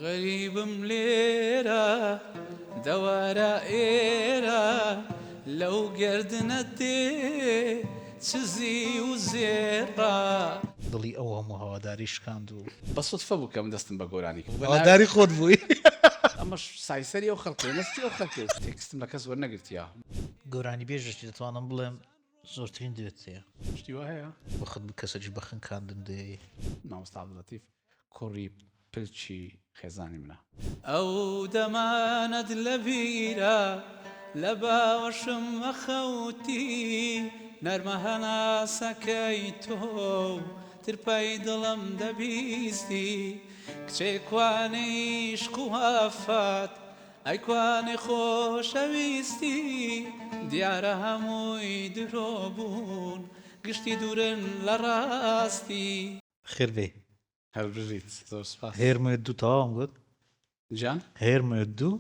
غەریبم لێرە دەوارە ئێرە لەو گەردنە دێ چ زیو و زێڕە. دڵی ئەو هەموو هەواداری شکاند و. بە سودفە بوو کە من دەستم بە گۆرانی کرد. هەواداری خۆت بووی. ئەمەش سایسەری ئەو خەڵکەیە نەستی ئەو خەڵکەیە. تێکستم لە کەس وەرنەگرتیە. گۆرانیبێژێکی دەتوانم بڵێم زۆرترین دوێت هەیە. شتی وا هەیە؟ وەخت بوو کەسێکیش بە خنکاندن دێی. مامۆستا عەبدولەتیف کوڕی پلچی خێزانی منە. ئەو دەمانەت لە بیرە لە باوەشم ئەخەوتی نەرمە هەناسەکەی تۆ و ترپەی دڵم دەبیستی کچێ کوانێ ئیشق و ئافات ئەی کوانێ خۆشەویستی دیارە هەمووی درۆ بوون گشتی دوورن لە ڕاستی. بەخێر بێی. هەر بژیت زۆر سوپاس. هێر مۆێ دوو تەواوم گوت. جان؟ هێر مۆێ دوو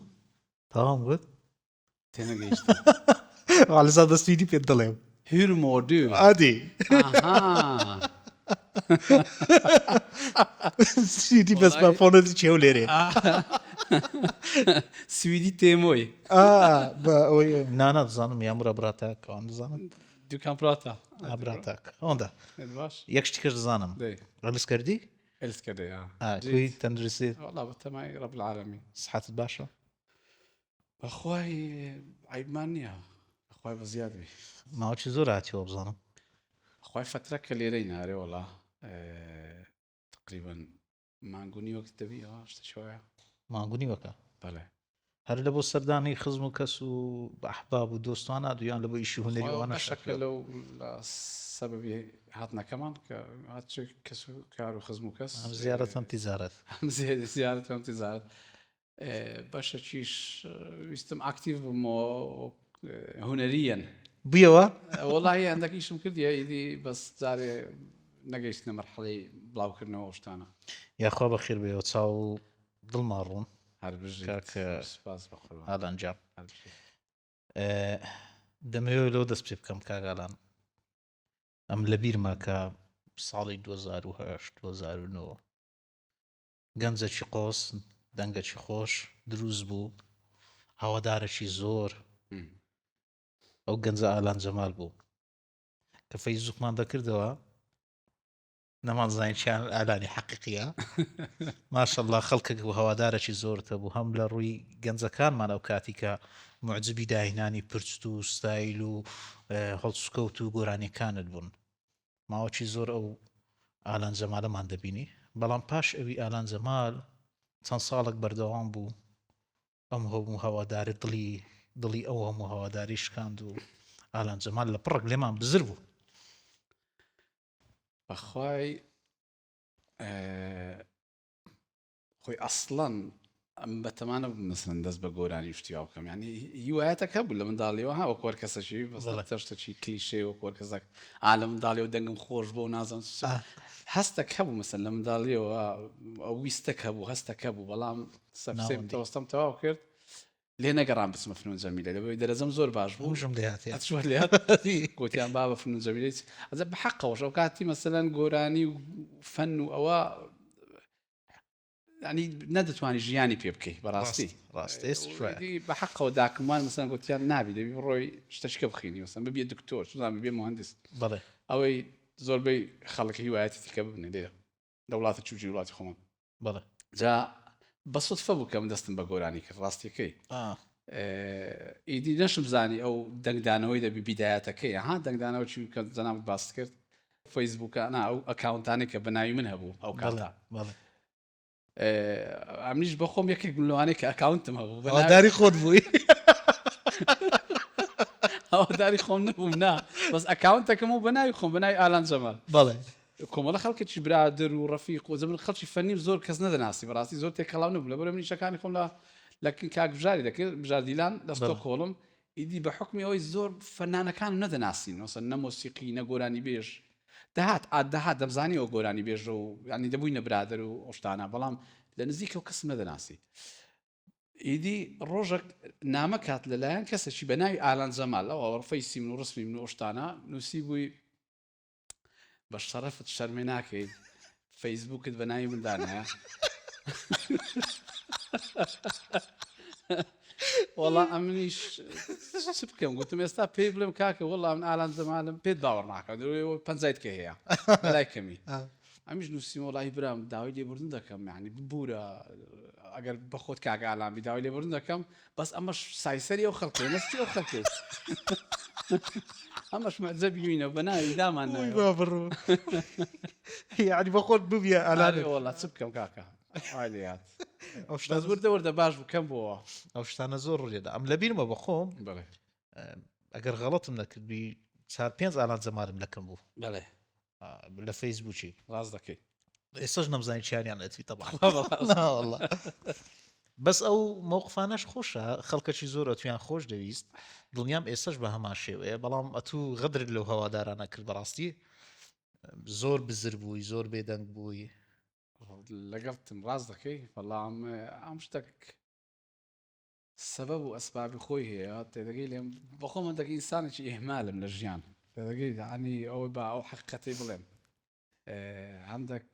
تەواوم گوت. تێنەگەیشتم. وەڵا بە سویدی پێت دەڵێم. Hur mår du؟ ئادی. ئاها. سویدی بەس بە فۆنەتی هەولێرێ. سویدی تێمۆی. ئا بە ئەوەی نانا دەزانم یامورا براتاک ئەوان دەزانم. Du kan prata. براتاک ئەوەندە. باش. یەک شتی کەش دەزانم. دەی. älskar dig؟ älskar dig ja. کوی تەندروستی؟ وەڵا بەتەمای رب العالمین. سحەتت باشە؟ بەخوای عیبمان نییە بەخوای بە زیاد بی. ماوەکی زۆر هاتیەوە بزانم. خوای فەترە کە لێرەی نارێ وەڵا تقریبا مانگ و نیوەک دەبی ئەوە شتێکی وایە. مانگ و نیوەکە؟ بەڵێ. هەر لە بۆ سەردانی خزم و کەس و ئەحباب و دۆستان هاتوو یان لە بۆ ئیشی هونەری خۆ ئەوانەش بەشەکە هاتووە؟ لەو لە سەبەبی هاتنەکەمان کە هات چ کەس و کار و خزم و کەس هەم زیارەت هەم تیجارەت. هەم زیارەت هەم تیجارەت. بەشەکیش ویستم ئاکتیڤ بمەوە هونەریەن. بوویەوە؟ وەڵاهی هەندەک ئیشم کردیە ئیدی بەس جارێ نەگەیشتنە مەرحەلەی بڵاوکردنەوە ئەو شتانە. یاخوا بەخێر بێیەوە چاو و دڵمان ڕوون. هەر بژیت کاک سوپاس بەقوربان. ئالان گیان. هەر بژیت. دەمەوێت لەوە دەست پێ بکەم کاک ئالان ئەم لەبیرمە کە ساڵی 2008 2009 گەنجەکی قۆز، دەنگەکی خۆش دروست بوو، هەوادارەکی زۆر، ئەو گەنجە ئالان جەمال بوو. کە فەیسبووکمان دەکردەوە نەمانزانی کیان ئالانی حەقیقیە. ماشەڵڵا خەڵکێک بوو هەوادارەکی زۆرت هەبوو، هەم لە ڕووی گەنجەکانمان ئەو کاتی کە موعجبی داهینانی پرچت و ستایل و هەڵسوکەوت و گۆرانیەکانت بوون. ماوەکی زۆر ئەو ئالان جەمالەمان دەبینی بەڵام پاش ئەوی ئالان جەمال چەند ساڵێک بەردەوام بوو ئەم هەموو هەوادارە دڵی دڵی ئەو هەموو هەواداری شکاند و ئالان جەمال لە پڕێک لێمان بزر بوو. بەخوای خۆی ئەسڵەن ئەم بەتەما نەبووم مەسەلەن دەست بە گۆرانی و شتی وا بکەم یانی هیوایەتەک هەبوو لە منداڵیەوە ها وەکو هەر کەسەکی بەس بەڵێ. شتێکی کلیشێ وەکو هەر کەسێک ئا لە منداڵیەوە دەنگم خۆش بوو نازانم چ ئا. هەستەک هەبوو مەسەلەن لە منداڵیەوە ئەو ویستەک هەبوو هەستەک هەبوو بەڵام سەفسێ ناوەندی. متەوەستەم تەواو کرد لێ نەگەڕام بچمە فنون جەمیلە لەبەوەی دەرەجەم زۆر باش بوو ئەوشم لێ هاتیە. ئەچووە لێ هات گوتیان بابە فنون جەمیلە هیچ ئەجە بە حەقەوەش ئەو کاتی مەسەلەن گۆرانی و فەن و ئەوە ینی نەدەتوانی ژیانی پێ بکەی بەڕاستی ڕاست ئێستا شوایە. بە حەقەوە داکموان مەسەن گوتیان نابی دەبی بڕۆی شتەشکە بخینی مەسەن ببیە دکتۆر چزان ببیە مهندس بەڵێ ئەوەی زۆربەی خەڵک هیوایەتی تیکە ببنێ لێرە لە وڵاتە چوجی وڵاتی خۆمان بەڵێ جا بە سودفە بوو کە من دەستم بە گۆرانی کرد ڕاستیەکەی ئیدی نەشم زانی ئەو دەنگدانەوەی دەبی بیدایەتەکەی ها دەنگدانەوە چی کە جەنابت باست کرد فەیسبووکە نا ئەو ئەکاونتانەی کە بە ناوی من هەبوو ئەو کاتە ئەمنیش بە خۆم یەکێک بووم لەوانەی کە ئەکاونتم هەبوو بە ناوی هەواداری خۆت بووی هەواداری خۆم نەبووم نا بەس ئەکاونتەکەم و بە ناوی خۆم بە ناوی ئالان جەمال بەڵێ کۆمەڵە خەڵکێکی برادەر و ڕەفیق و زەمن خەڵکی فەنیم زۆر کەس نەدەناسی بەڕاستی زۆر تێکەڵاو نەبووم لەبەر من ئیشەکانی خۆم لە لە کاک بژاری دەکرد بژار دیلان لە ستۆکهۆڵم ئیدی بە حوکمی ئەوەی زۆر فەنانەکانم نەدەناسین مەسەن نە مۆسیقی نە گۆرانی بێژ دەهات ئا دەهات دەمزانی ئەو گۆرانی بێژە و یانی دەبووینە برادەر و ئەو شتانە بەڵام لە نزیکەوە کەسم نەدەناسی ئیدی ڕۆژەک نامە کات لەلایەن کەسێکی بە ناوی ئالان جەمال ئەوە فەیسی من و ڕسمی من و ئەو شتانە نووسی بووی بە شەرەفت شەرمێ ناکەیت فەیسبووکت بە ناوی من دانایە. وەڵا ئەمنیش چ بکەم گوتم ئێستا پێی بڵێم کاکە وەڵا من ئالان جەمالم پێت باوەڕ ناکەم دەرەوە پەنجایت کە هەیە بەلای کەمی ئەمیش نووسیم وەڵی برام داوای لێبوردن دەکەم یعنی ببوورە ئەگەر بەخۆت کاک ئالان بی داوای لێبوردن دەکەم بەس ئەمەش سایسەری ئەو خەڵکێ نەستی ئەو خەڵکێ ئەمەش مەعجەبی وینە بە ناوی دامان وی با بڕۆ یعنی بە خۆت ببیە ئالان وەڵا چ بکەم کاکە وای لێهات ئەو شتە وردە وردە باش بوو کەم بووەوە ئەو شتانە زۆر ڕوویدا ئەم لەبیرمە بە خۆم بەڵێ ئەگەر غەڵەتم نەکردبی چار پێنج ئالان جەمالم لەکەم بوو بەڵێ لە فەیسبووکی ڕاست دەکەی ئێستاش نەمزانی چیانیان ئەتوی تەبعا والله بەس ئەو مەوقفانەش خۆشە خەڵکەکی زۆر ئەتویان خۆش دەویست دڵنیام ئێستاش بە هەمان شێوەیە بەڵام ئەتوو غەدرت لەو هەوادارانە کرد بەڕاستی زۆر بزر بووی زۆر بێدەنگ بووی لەگەڵتم ڕاست دەکەی بەڵام ئەم شتێک سەبەب و ئەسبابی خۆی هەیە تێدەگەی لێم بەخۆم هەندێک ئینسانێکی ئیهمالم لە ژیان تێدەگەی یعنی ئەوەی با ئەو حەقیقەتەی بڵێم هەندێک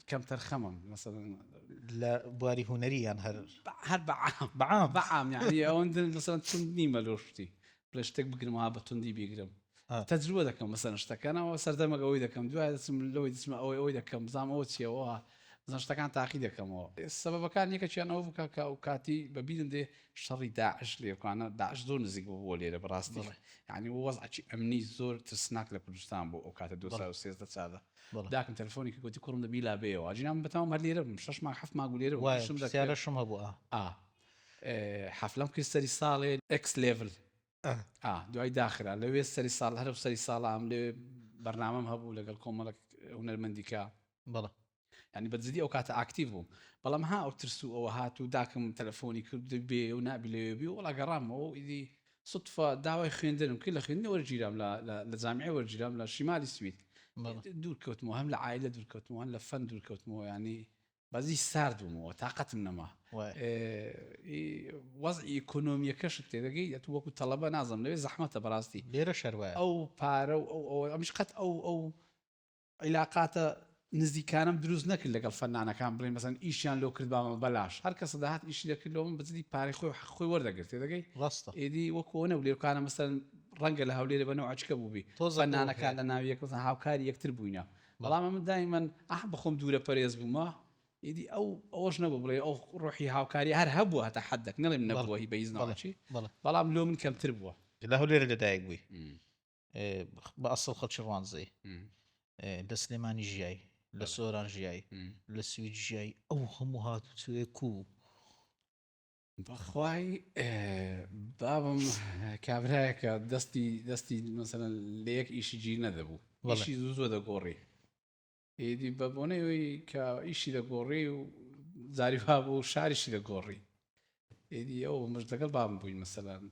کەمتەرخەمم مەسەلەن لە بواری هونەری یان هەر هەر بەعام بەعام بەعام یعنی ئەوەندە مەسەلەن توند نیمە لۆ شتی بڵێ شتێک بگرم ها بە توندی بیگرم تەجروبە دەکەم مەسەلەن شتەکانەوە سەردەمەک ئەوەی دەکەم دوای دەچم لەوەی دەچمە ئەوەی ئەوەی دەکەم بزانم ئەوە چییەوە بزانم شتەکان تاقی دەکەمەوە سەبەبەکان یەکەکیان ئەوە بوو کاکە ئەو کاتی بە بیرم دێ شەڕی داعش لێکانە داعش زۆر نزیک بوو بۆ لێرە بەڕاستی یعنی وەزعی ئەمنی زۆر ترسناک لە کوردستان بوو ئەو کاتە 2013 چاردە داکم تەلەفۆنی کرد گوتی کوڕم دەبی لا بێیەوە ئەجینا من بەتەمام هەر لێرە بووم شەش مانگ حەفت مانگ بوو لێرە بووم وایە ئیشم دەکرد پرسیارەشم هەبوو ئا ئا حەفلەم کرد سەری ساڵێ ئێکس لێڤل ئا دوای داخرا لەوێ سەری ساڵ هەر سەری ساڵە ئەم لەوێ بەرنامەم هەبوو لەگەڵ کۆمەڵک هونەرمەندی کە بەڵێ یعنی بە جدی ئەو کاتە ئاکتیڤ بووم بەڵام ها ئەو ترس و ئەوە هات و داکم تەلەفۆنی کرد بێ و نابی لەوێ بی وەڵا گەڕامەوە ئیدی سوتفە داوای خوێندنم کرد لە خوێندنی وەرگیرام لە لە جامیعە وەرگیرام لە شیمالی سوید دوور کەوتمەوە هەم لە عایلە دوور کەوتمەوە هەم لە فەن دوور کەوتمەوە ینی بەزی سارد بوومەوە تاقەتم نەما وەزعی ئیکۆنۆمیەکەشت تێدەگەی ئەتوو وەکو تەڵەبە نازم لەوێ زەحمەتە بەڕاستی لێرە شەروایە ئەو پارە و ئەو ئەو ئەمیش قەت ئەو ئەو عیلاقاتە نزیکانەم دروست نەکرد لەگەڵ فەنانەکان بڵێن مەسەن ئیشیان لۆ کردبامە بەلاش هەر کەسە دەهات ئیشی دەکرد لۆ من بەجدی پارەی خۆی و حەق خۆی وەردەگرت تێدەگەی ڕاستە. ئیدی وەکو ئەوە نەبوو لێرکانە مەسەن ڕەنگە لە هەولێرێ بە نەوعەچکە بووبی تۆزێک ئەوە فەنانەکان هەیە. لە ناو یەک مەسەن هاوکاری یەکتر بووینە بەڵام ئەمن دایمەن ئاه بەخۆم دوورە پەرێز بوومە ئیدی ئەو ئەوەش نەبوو بڵێ ئەو ڕۆحی هاوکاری هەر هەبووە هەتا حەدەک نەڵێم بەڵێ نەبووە هی بە هیچ بەڵێ نەوعەکی بەڵێ. بەڵام لۆ من کەمتر بووە. لە هەولێرێ لەدایک بووی. بە ئەسڵ خەڵکی ڕوانزەی لە سلێمانی ژیای لە سۆران ژیای لە سوید ژیای ئەو هەموو هات و چوێ کو بەخوای بابم کابراایەکە دەستی دەستی مەسەن لە یەک ئیشی گیر نەدەبوو ئیشی زوو زۆ دەگۆڕی ئیدی بە بۆنەی ئەوەی کە ئیشی دەگۆڕی و جاری وا بوو شاریشی دەگۆڕی ئیدی ئەو مش لەگەڵ بابم بووین مەسەلەن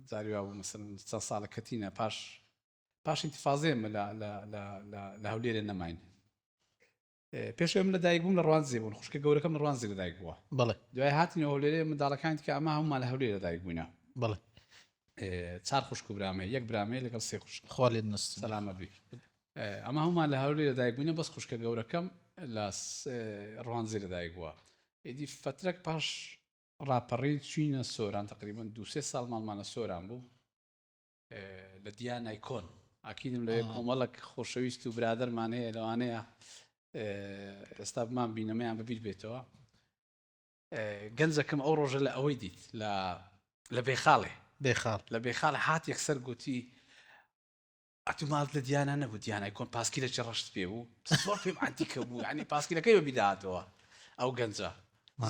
جاری وا بوو مەسەلەن چەند ساڵە کەتینە پاش پاش ئینتفازێ مە لە لە لە لە لە هەولێرێ نەماین پێش ئەوەی من لە دایک بووم لە ڕواندزێ بوون خوشکە گەورەکەم لە ڕواندزێ لە دایک بووە بەڵێ دوای هاتینەوە هەولێرێ منداڵەکانی دیکە ئەمە هەموومان لە هەولێر لە دایک بووینە بەڵێ چار خوشک و برام هەیە یەک برام هەیە لەگەڵ سێ خوشک خوا لێت نەستێنێ. سەلامەت بی ئەمە هەموومان لە هەولێر لەدایک بووینە بەس خوشکە گەورەکەم لە ڕواندزێ لەدایک بووە ئیدی فەترەک پاش ڕاپەڕین چوینە سۆران تقریبا دو سێ ساڵ ماڵمان لە سۆران بوو لە دیانای کۆن ئاکیدم لەوێ کۆمەڵک خۆشەویست و برادەرمان هەیە لەوانەیە ئێستا بمان بینەمەیان بەبیر بێتەوە گەنجەکەم ئەو ڕۆژە لە ئەوەی دیت لە لە بێخاڵێ بێخاڵ لە بێخاڵ هات یەکسەر گوتی ئەتوو ماڵت لە دیانا نەبوو دیانای کۆن پاسکیلێکی ڕەشت پێ بوو زۆر پێم عەنتیکە بوو یعنی پاسکیلەکەی بە بیداهاتەوە ئەو گەنجە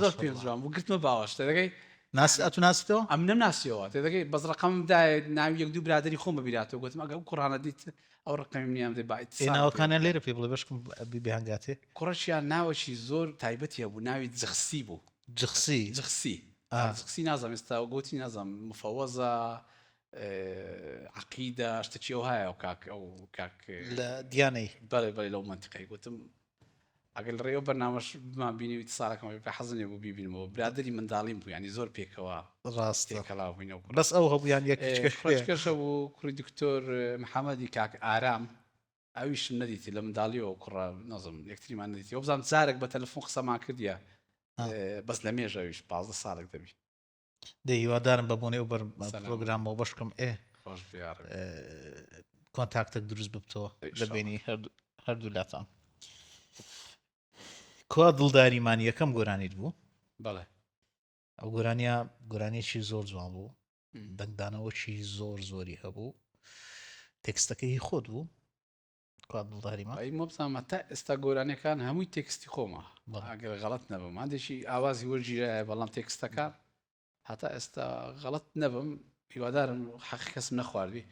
زۆر پێم ماشاءاللە جوان بوو گرتمە باوەش تێدەگەی ناس ئەتوو ناسیتەوە؟ ئەم نەمناسیەوە تێدەگەی بەس ڕقەمم دایە ناوی یەک دوو برادەری خۆم بە بیراتەوە گوتم ئەگەر ئەو کوڕانە دیت ئەو ڕقەمی منیان بدەی با ئێ ئیتسال پێ ناوەکانیان لێرە پێ بڵێ بەشکم بیانگاتێ. کوڕەکیان ناوەکی زۆر تایبەتی هەبوو ناوی جخسی بوو جخسی جخسی ئا. جخسی نازانم ئێستا گوتی نازانم مفەوەزە عەقیدە شتەکی ئەوهایە ئەو کاک ئەو کاک لە دیانەی. بەڵێ بەڵێ لەو مەنتیقەی گوتم ئەگەر لە ڕێی ئەو بەرنامەش بمان بینی و ئیتساڵەکەم هەبێ پێ حەزم لێ بوو بیبینمەوە برادەری منداڵیم بوو یانی زۆر پێکەوە ڕاستە تێکەڵاو بووین ئەو کوڕە بەس ئەو هەبوو یان یەک کچکەش هەیە؟ کوڕەچکەش هەبوو کوڕی دکتۆر محەمەدی کاک ئارام ئەویشم نەدیتی لە منداڵیەوە کوڕە نازم یەکتریمان نەدیتی وەبزانم جارێک بە تەلەفۆن قسەمان کردیە بەس لە مێژ ئەویش 15 ساڵێک دەبی. دەی هیوادارم بە بۆنەی ئەو پرۆگرامەوە بەشکم ئێ contact ێک دروست ببتەوە لە بینی هەردوو لاتان. کوا دڵداریمان یەکەم گۆرانیت بوو؟ بەڵێ. ئەو گۆرانیە گۆرانیەکی زۆر جوان بوو، دەنگدانەوەکی زۆر زۆری هەبوو، تێکستەکەی هی خۆت بوو؟ کوا دڵداریمان؟ ئەی مەبزانم هەتا ئێستا گۆرانیەکان هەمووی تێکستی خۆمە ئەگەر غەڵەت نەبم، هەندێکی ئاوازی وەرگیرایە بەڵام تێکستەکان هەتا ئێستا غەڵەت نەبم، هیوادارم حەقی کەسم نەخواردبی،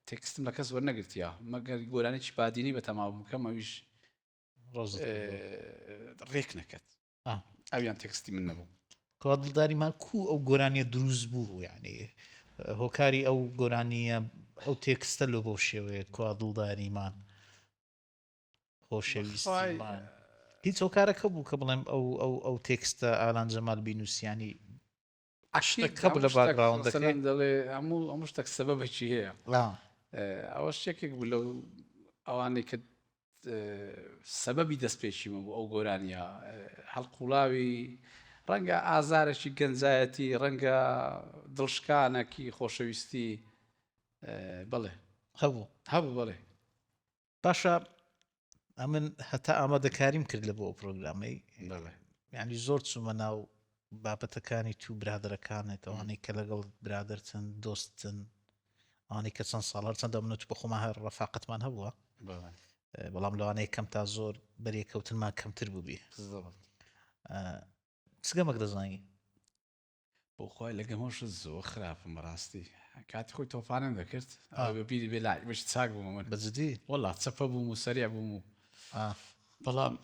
تێکستم لە کەس وەرنەگرتیە مەگەر گۆرانیی بادینی بەتەما بووم کەم ئەویش ڕێک نەکەت ئەویان تێکستی من نەبوو. کوا دڵداریمان کو ئەو گۆرانیە دروست بوو یعنی هۆکاری ئەو گۆرانیە ئەو تێکستە لۆ بەو شێوەیە کوا دڵداریمان خۆشەویستیمان هیچ هۆکارەکە بوو کە بڵێم ئەو ئەو ئەو تێکستە ئالان جەمال بینوسیانی شتێک هەبوو لە background ەکەی دەڵێ هەموو هەموو شتێک سەبەبێکی هەیە ئەوە شتێکێک بوو لەو ئەوانەی کە سەبەبی دەستپێکی من بوو ئەو گۆرانیە هەڵقوڵاوی ڕەنگە ئازارێکی گەنجایەتی ڕەنگە دڵشکانێکی خۆشەویستی بەڵێ هەبوو هەبوو بەڵێ. باشە ئەمن هەتا ئامادەکاریم کرد لە بۆ ئەو پرۆگرامەی ینی زۆر چوومە ناو بابەتەکانی تو برادەرەکانت ئەوانەی کە لەگەڵ برادرتن دۆستن ئەوانەی کە چەند ساڵ چەندە منە تو بەخۆمان هەر ڕەفاقەتمان هەبووە بەڵام لەوانەیە کەم تا زۆر بەرێکەوتنمان کەمتر بووبی چگەمەک دەزانی بۆ خۆی لە گەمەش زۆر خراپم بەڕاستی کاتی خۆی تۆفانم دەکرد بە بیری بێ لاعیبەش چاک بووم من بەجدی وەڵا چەپە بووم و سەریع بووم و بەڵام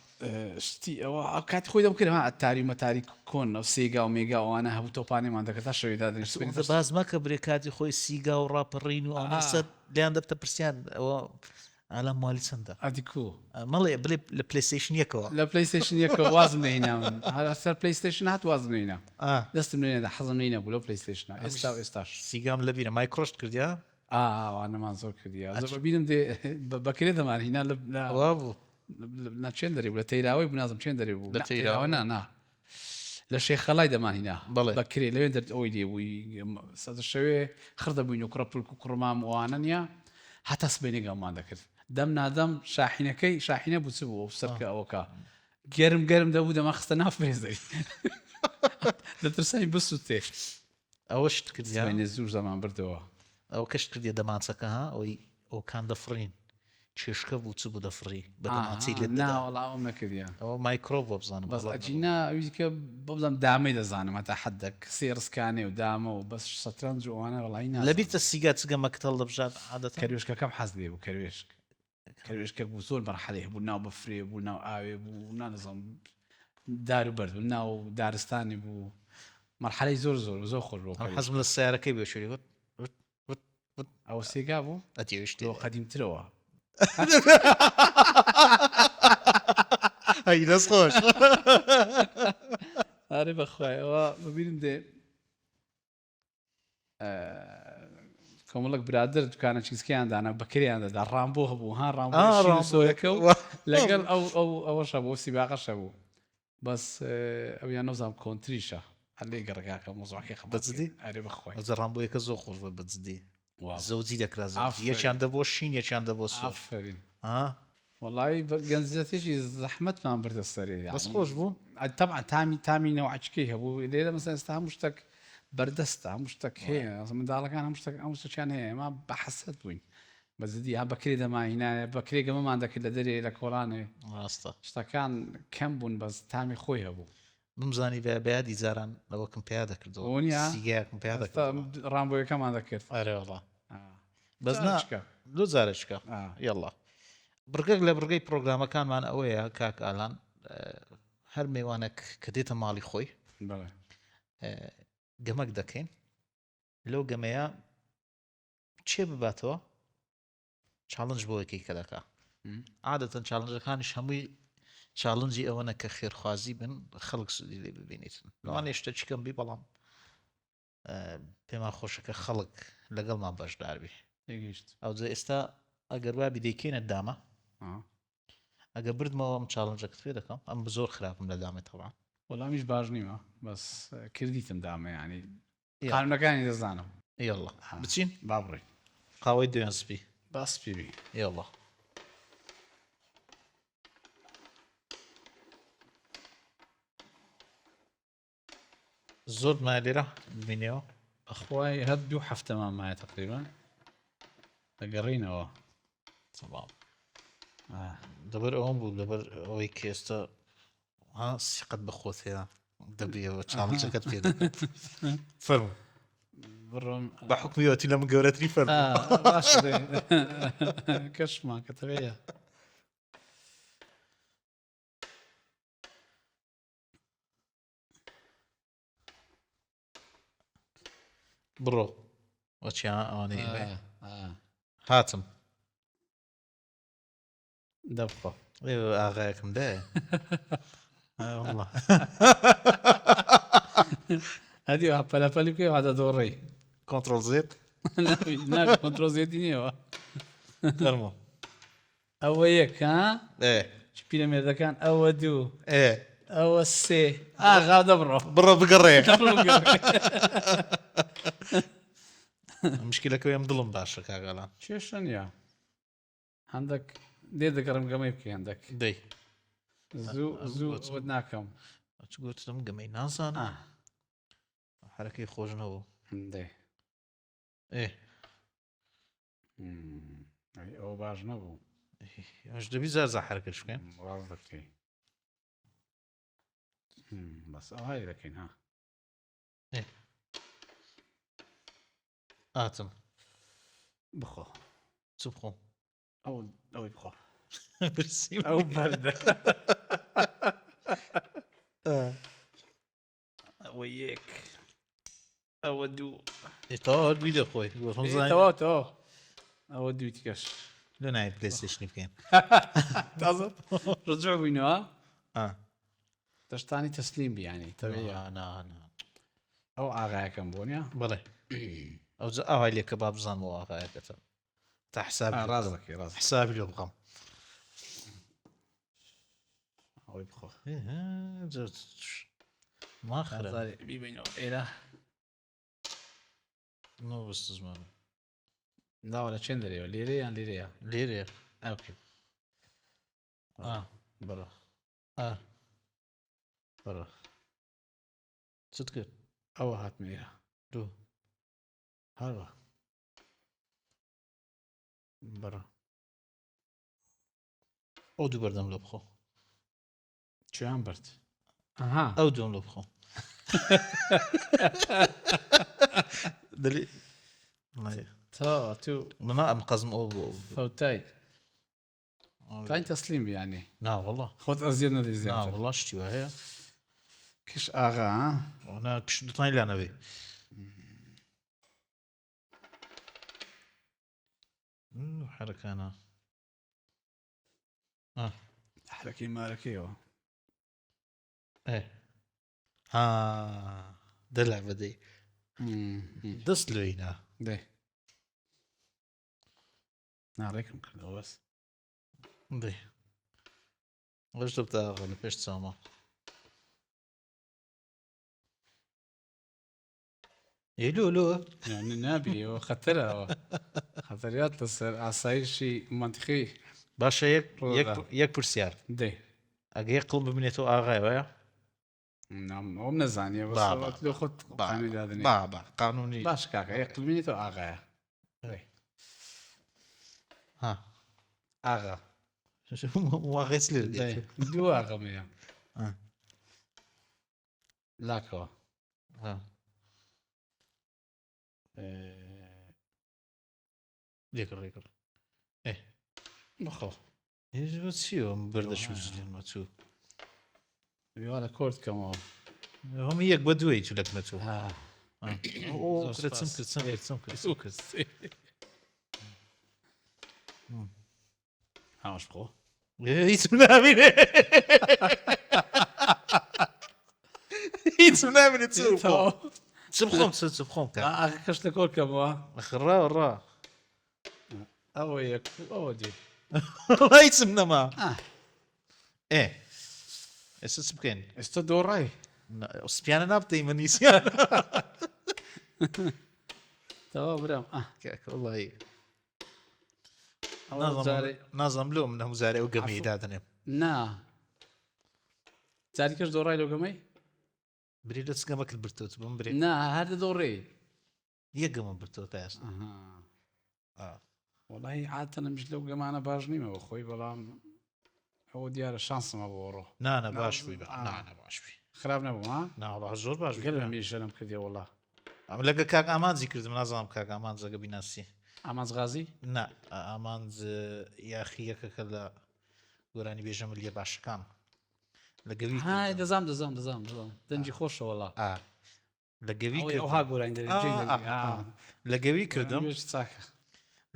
شتی ئەوە ئەو کاتی خۆی دەم کرد ها ئەتاری و مەتاری کۆن ئەو سێگا و مێگا ئەوانە هەبوو تۆپانێمان دەکرد تا شەوێ دادەنیشت ئەوەندە باس مەکە برێ کاتی خۆی سیگا و ڕاپەڕین و ئەوانە سەر لێیان دەبتە پرسیار ئەوە ئالان موالی چەندە؟ ئەدی کو؟ مەڵێ بڵێ لە پلەیستەیشن یەکەوە. لە پلەیستەیشن یەکەوە وازم نەهینا من هەر سەر پلەیستەیشن هات وازم نەهینا دەستم لێ نەدا حەزم لێی نەبوو لەو پلەیستەیشنە ئێستا و ئێستاش. سیگام لەبیرە مایکرۆشت کردیا؟ ئا ئەوانەمان زۆر کردیا زۆر بەبیرم دێ بە کرێ دەمان هینا لە وابوو نا چێن دەرێ بوو لە تەیراوەی بوو نازم چێن دەرێ بوو لە تەیراوە نا نا لە شێخەڵای دەمان هینا بەڵێ بە کرێ لەوێ دەر ئەوەی لێ بووی سەدە شەوێ خڕ دەبووین و کوڕە پلک و کوڕمام و ئەوانە نییە هەتا سبەینێ گەممان دەکرد دەم نادەم شاحینەکەی شاحینە بوو چ بوو ئەو سەرکە ئەوەکە گەرم گەرم دەبوو دەمان خستە ناو فرێزەری دەترساین بسووتێ ئەوەشت کردیا سبەینێ زوو زەمان بردەوە. ئەوە کەشت کردیە دەمانچەکە ها ئەوەی ئەوکان دەفڕین چێشکە بوو چ بوو دەفڕی بە دەمانچەی لێت نا دەدا وەڵا ئەوەم نەکردیە. ئەوە مایکرۆ بوو بزانم بەس ئەجینا ئەوی کە بزانم دامەی دەزانم هەتا حەدەک سێ ڕسکانێ و دامە و بەس شەترەنج و ئەوانە وەڵایی نازانم. لەبیرتە سیگا چ گەمەکت هەڵدەبژارد عادەتەن؟ کەروێشکەکەم حەز لێ بوو کەروێشک کەروێشکەک بوو زۆر مەرحەلەی هەبوو ناو بەفرێ بوو ناو ئاوێ بوو نازانم دار و بەرد بوو ناو دارستانی بوو مەرحەلەی زۆر زۆر زۆر خۆش بوو ئەم حەزم لە سەیارەکەی بێ شوێنی وت وت وت وت ئەوە سێگا بوو ئەتی ئەویش لۆ قەدیمترەوە هەی دەست خۆش ئارێ بەخوای ئەوە ببینم دێ کۆمەڵک برادر دوکانە چیزکەیان دانا بەکریان دەدا ڕامبۆ هەبوو ها ڕامبۆ سۆرەکە و لەگەڵ ئەو ئەو ئەوەش هەبوو سیباقەش هەبوو بەس ئەویان نەزانم کۆنتریشە هەر لێ گەڕگاکە مۆزعەکەی خەبەت بەجدی ئەرێ بەخوای ئەوجا ڕامبۆیەکە زۆر خۆش بوو بەجدی زەوجی دەکرا زەوجی یەکیان دەبۆ شین یەکیان دەبۆ سوور ئافەرین ها وەڵایی بە گەنجەتێکی زەحمەتمان بردە سەرێ بەس خۆش بوو تەبعەن تامی تامی نەوعەچکەی هەبوو لێرە مەسەلەن ئێستا هەموو شتێک بەردەستە هەموو شتێک هەیە منداڵەکان هەموو شتێک هەموو شتێکیان هەیە ئێمە بە حەسرەت بووین بە جدی ها بەکرێ دەماهینایە بەکرێ گەمەمان دەکرد لە دەرێ لە کۆڵانێ ڕاستە شتەکان کەم بوون بەس تامی خۆی هەبوو بمزانی بە بەیادی جاران ئەوەکم پیا دەکردەوە وەنیە سیگایەکم پیا ئێستا دەکردەوە ڕامبۆیەکەمان دەکرد ئەرێ وەڵا بەس نا جارێکە لۆ جارێکە یەڵا بڕگەک لە بڕگەی پرۆگرامەکانمان ئەوەیە کاک ئالان هەر مێوانێک کە دێتە ماڵی خۆی بەڵێ گەمەک دەکەین لەو گەمەیە چێ بباتەوە challenge بۆ یەکەی کە دەکا عادەتەن challenge ەکانیش هەمووی challenge ی ئەوەنە کە خێرخوازی بن خەڵک سوودی لێ ببینیتن لەوانەیە شتێکی کەم بی بەڵام پێمان خۆشە کە خەڵک لەگەڵمان بەشداربی ئەوجا ئێستا ئەگەر وابی دەیکەینە دامە ئەگە بردمەوە ئەم challenge ەکەت پێ دەکەم ئەم زۆر خراپم لە دامێ تەوان وەڵامیش باش نیمە بەس کردیتم دامە ینی. قانونەکانی دەزانم. یەڵا بچین؟ با بڕۆین. قاوەی دوێن سپی. با سپی بی. یەڵا. زۆر مایە لێرە ببینەوە؟ بەخوای هەر دوو هەفتەمان مایە تقریبا دەگەڕینەوە. تەمام. لەبەر ئەوەم بوو لەبەر ئەوەی کە ئێستا ها سیقەت بە خۆت هەیە دەبیەوە چاڵنجەکەت پێ دەکەم. فەرموو. بڕۆم بە حوکمی وەتی لە من گەورەتری فەرموو. باشە دەی. کەشمان کە تەوەیە. بڕۆ وەچیان ئەوانەی هاتم. دەبخۆ. ئاغایەکم دایە. هەدی وا پەلەپەلی بکەی وا دەدۆڕێی. کۆنتڕۆڵ زێد. نابی کۆنتڕۆڵ زێدی نییەوە. فەرموو. ئەوە یەک ها؟ ئێ. چ پیرەمێردەکان ئەوە دوو. ئێ. ئەوە سێ. ئاغا دەبڕۆ. بڕۆ بگەڕێ. دەبڕۆ بگەڕێ. مشکلەکە ئەم دڵم باشە کاک ئالان. کێشە نییە. هەندەک لێ دەگەڕم گەمەی بکەی هەندەک. دەی. زوو زوو ئەوەت ناکەم. چ گوتم گەمەی نازانم. حرەکەی خۆش نەبوو. دەی. ئێ. ئەوە باش نەبوو. ئەش دەبی زار زار حرەکەش بکەین. ڕاست دەکەی. بەس ئەوهای دەکەین ها. ئاتم. بخۆ. چ بخۆم؟ ئەو ئەوەی بخۆ. برسیم. ئەو بەردە. ئەوە یەک. ئەوە دوو. تەواو دووی دەخۆی. تەواو تەواو. ئەوە دووی تکەش. لۆ نایە پلەیستەیشنی بکەین. تازە ڕجوع بووینەوە. دەشتانی تەسلیم بیانی تەویە. نا نا. ئەو ئاغایەکەم بۆ نیە؟ بەڵێ. ئەوجا ئاوای لێکە با بزانم ئەو ئاغایەکەتە. تا حسابی ڕاست دەکەی ڕاست. حسابی لۆ بخەم. ئەوەی بخۆ. ماخرە. بیبینەوە ئێرە. نۆ بەس زمان. داوە لە چێن دەرەوە لێرە یان لێرەیە؟ لێرەیە. ئۆکەی. بڕۆ. بڕۆ. چت کرد؟ ئەوە هاتمە ئێرە. دوو. هەروە. بڕۆ. ئەو دوو بەردەم لۆ بخۆ. چیان برد؟ ئەها. ئەو دووم لۆ بخۆ. دەلی تا تو منا ئەم قەزم ئەو بۆ فەوتای. تاین تەسلیم بیانی. نا والله. خۆت ئەزیەت نەدەی نا زیاتر. والله شتی وا هەیە. کش ئاغا ها؟ نا کش دتوانین لا نەبێ. حرەکانە. حرەکەی مارەکەیەوە. ئێ. ها دەلا بەدەی. دەست لۆی نا. دەی. نا ڕێکم کردەوە بەس. دەی. وەش دەبتە ئاغا لە پێش چاوما. ئێ لۆ لۆ. یعنی نابی ئەوە خەتەرە ئەوە. خەتەریات لەسەر ئاسایشی مەنتیقی. باشە یەک یەک یەک پرسیار. دەی. ئەگە یەک قڵ بمێنێتەوە ئاغای وایە؟ ئەوم نەزانیە بەس بابا. لۆ خۆت قانونی دادەنێی. بابا قانونی. باش کاکە یەک قڵ بمێنێتەوە ئاغایە. ها. ئاغا. واغێ چ لێ دەی. دوو ئاغام هەیە. لاکەوە. لێکڕ لێکڕ. ئێ. بخۆ. چیەوە بەردەش چوو. وا لە کۆرت کەمەوە. هەموو یەک بە دوێی چوو لەک نەچوو. چم کرد چم کرد چم کرد چم کرد. هاوش بخۆ. هیچم نامینێ. هیچم نامینێ چ بخۆم. چ بخۆم چ چ بخۆم کە. ئاخە کەش لە کۆر کەمەوە. ڕا ڕا. ئەوە یەک ئەوە دی. هیچم نەما. ئێ ئێستا چ بکەین؟ ئێستا دۆڕای. سپیانە نابتەی من نیسیان. تەواو برام کاکە وڵی نازانم لۆ من هەموو جارێ ئەو گەمەی دادەنێم نا جاریکەش دۆڕای لەو گەمەی بری لە چ گەمەکرد برتۆت بم برێ نا هەر دەدۆڕێ یەک گەمە برتۆ تا ئێستا وەڵی عادەتەن منیش لەو گەمانە باش نیمەوە خۆی بەڵام ئەوە دیارە شانسمە بۆ ڕۆ نانە باش بووی نانە باش بووی خراپ نەبوو ها ناوەڵا زۆر باش گەل میژەنم کردی وەڵا ئەم لەگە کاک ئامانجی کردم نازانم کاک ئامانجەگە بیناسی ئامانج غازی نا ئامانج یاخی یەکەکە لە گۆرانی بێژە ملیە باشەکان لە گەوی های دەزام دەزام دەزام دەزام دەنگی خۆشە وەڵا لە گەوی ئەوها گۆرانی لە گەوی کردم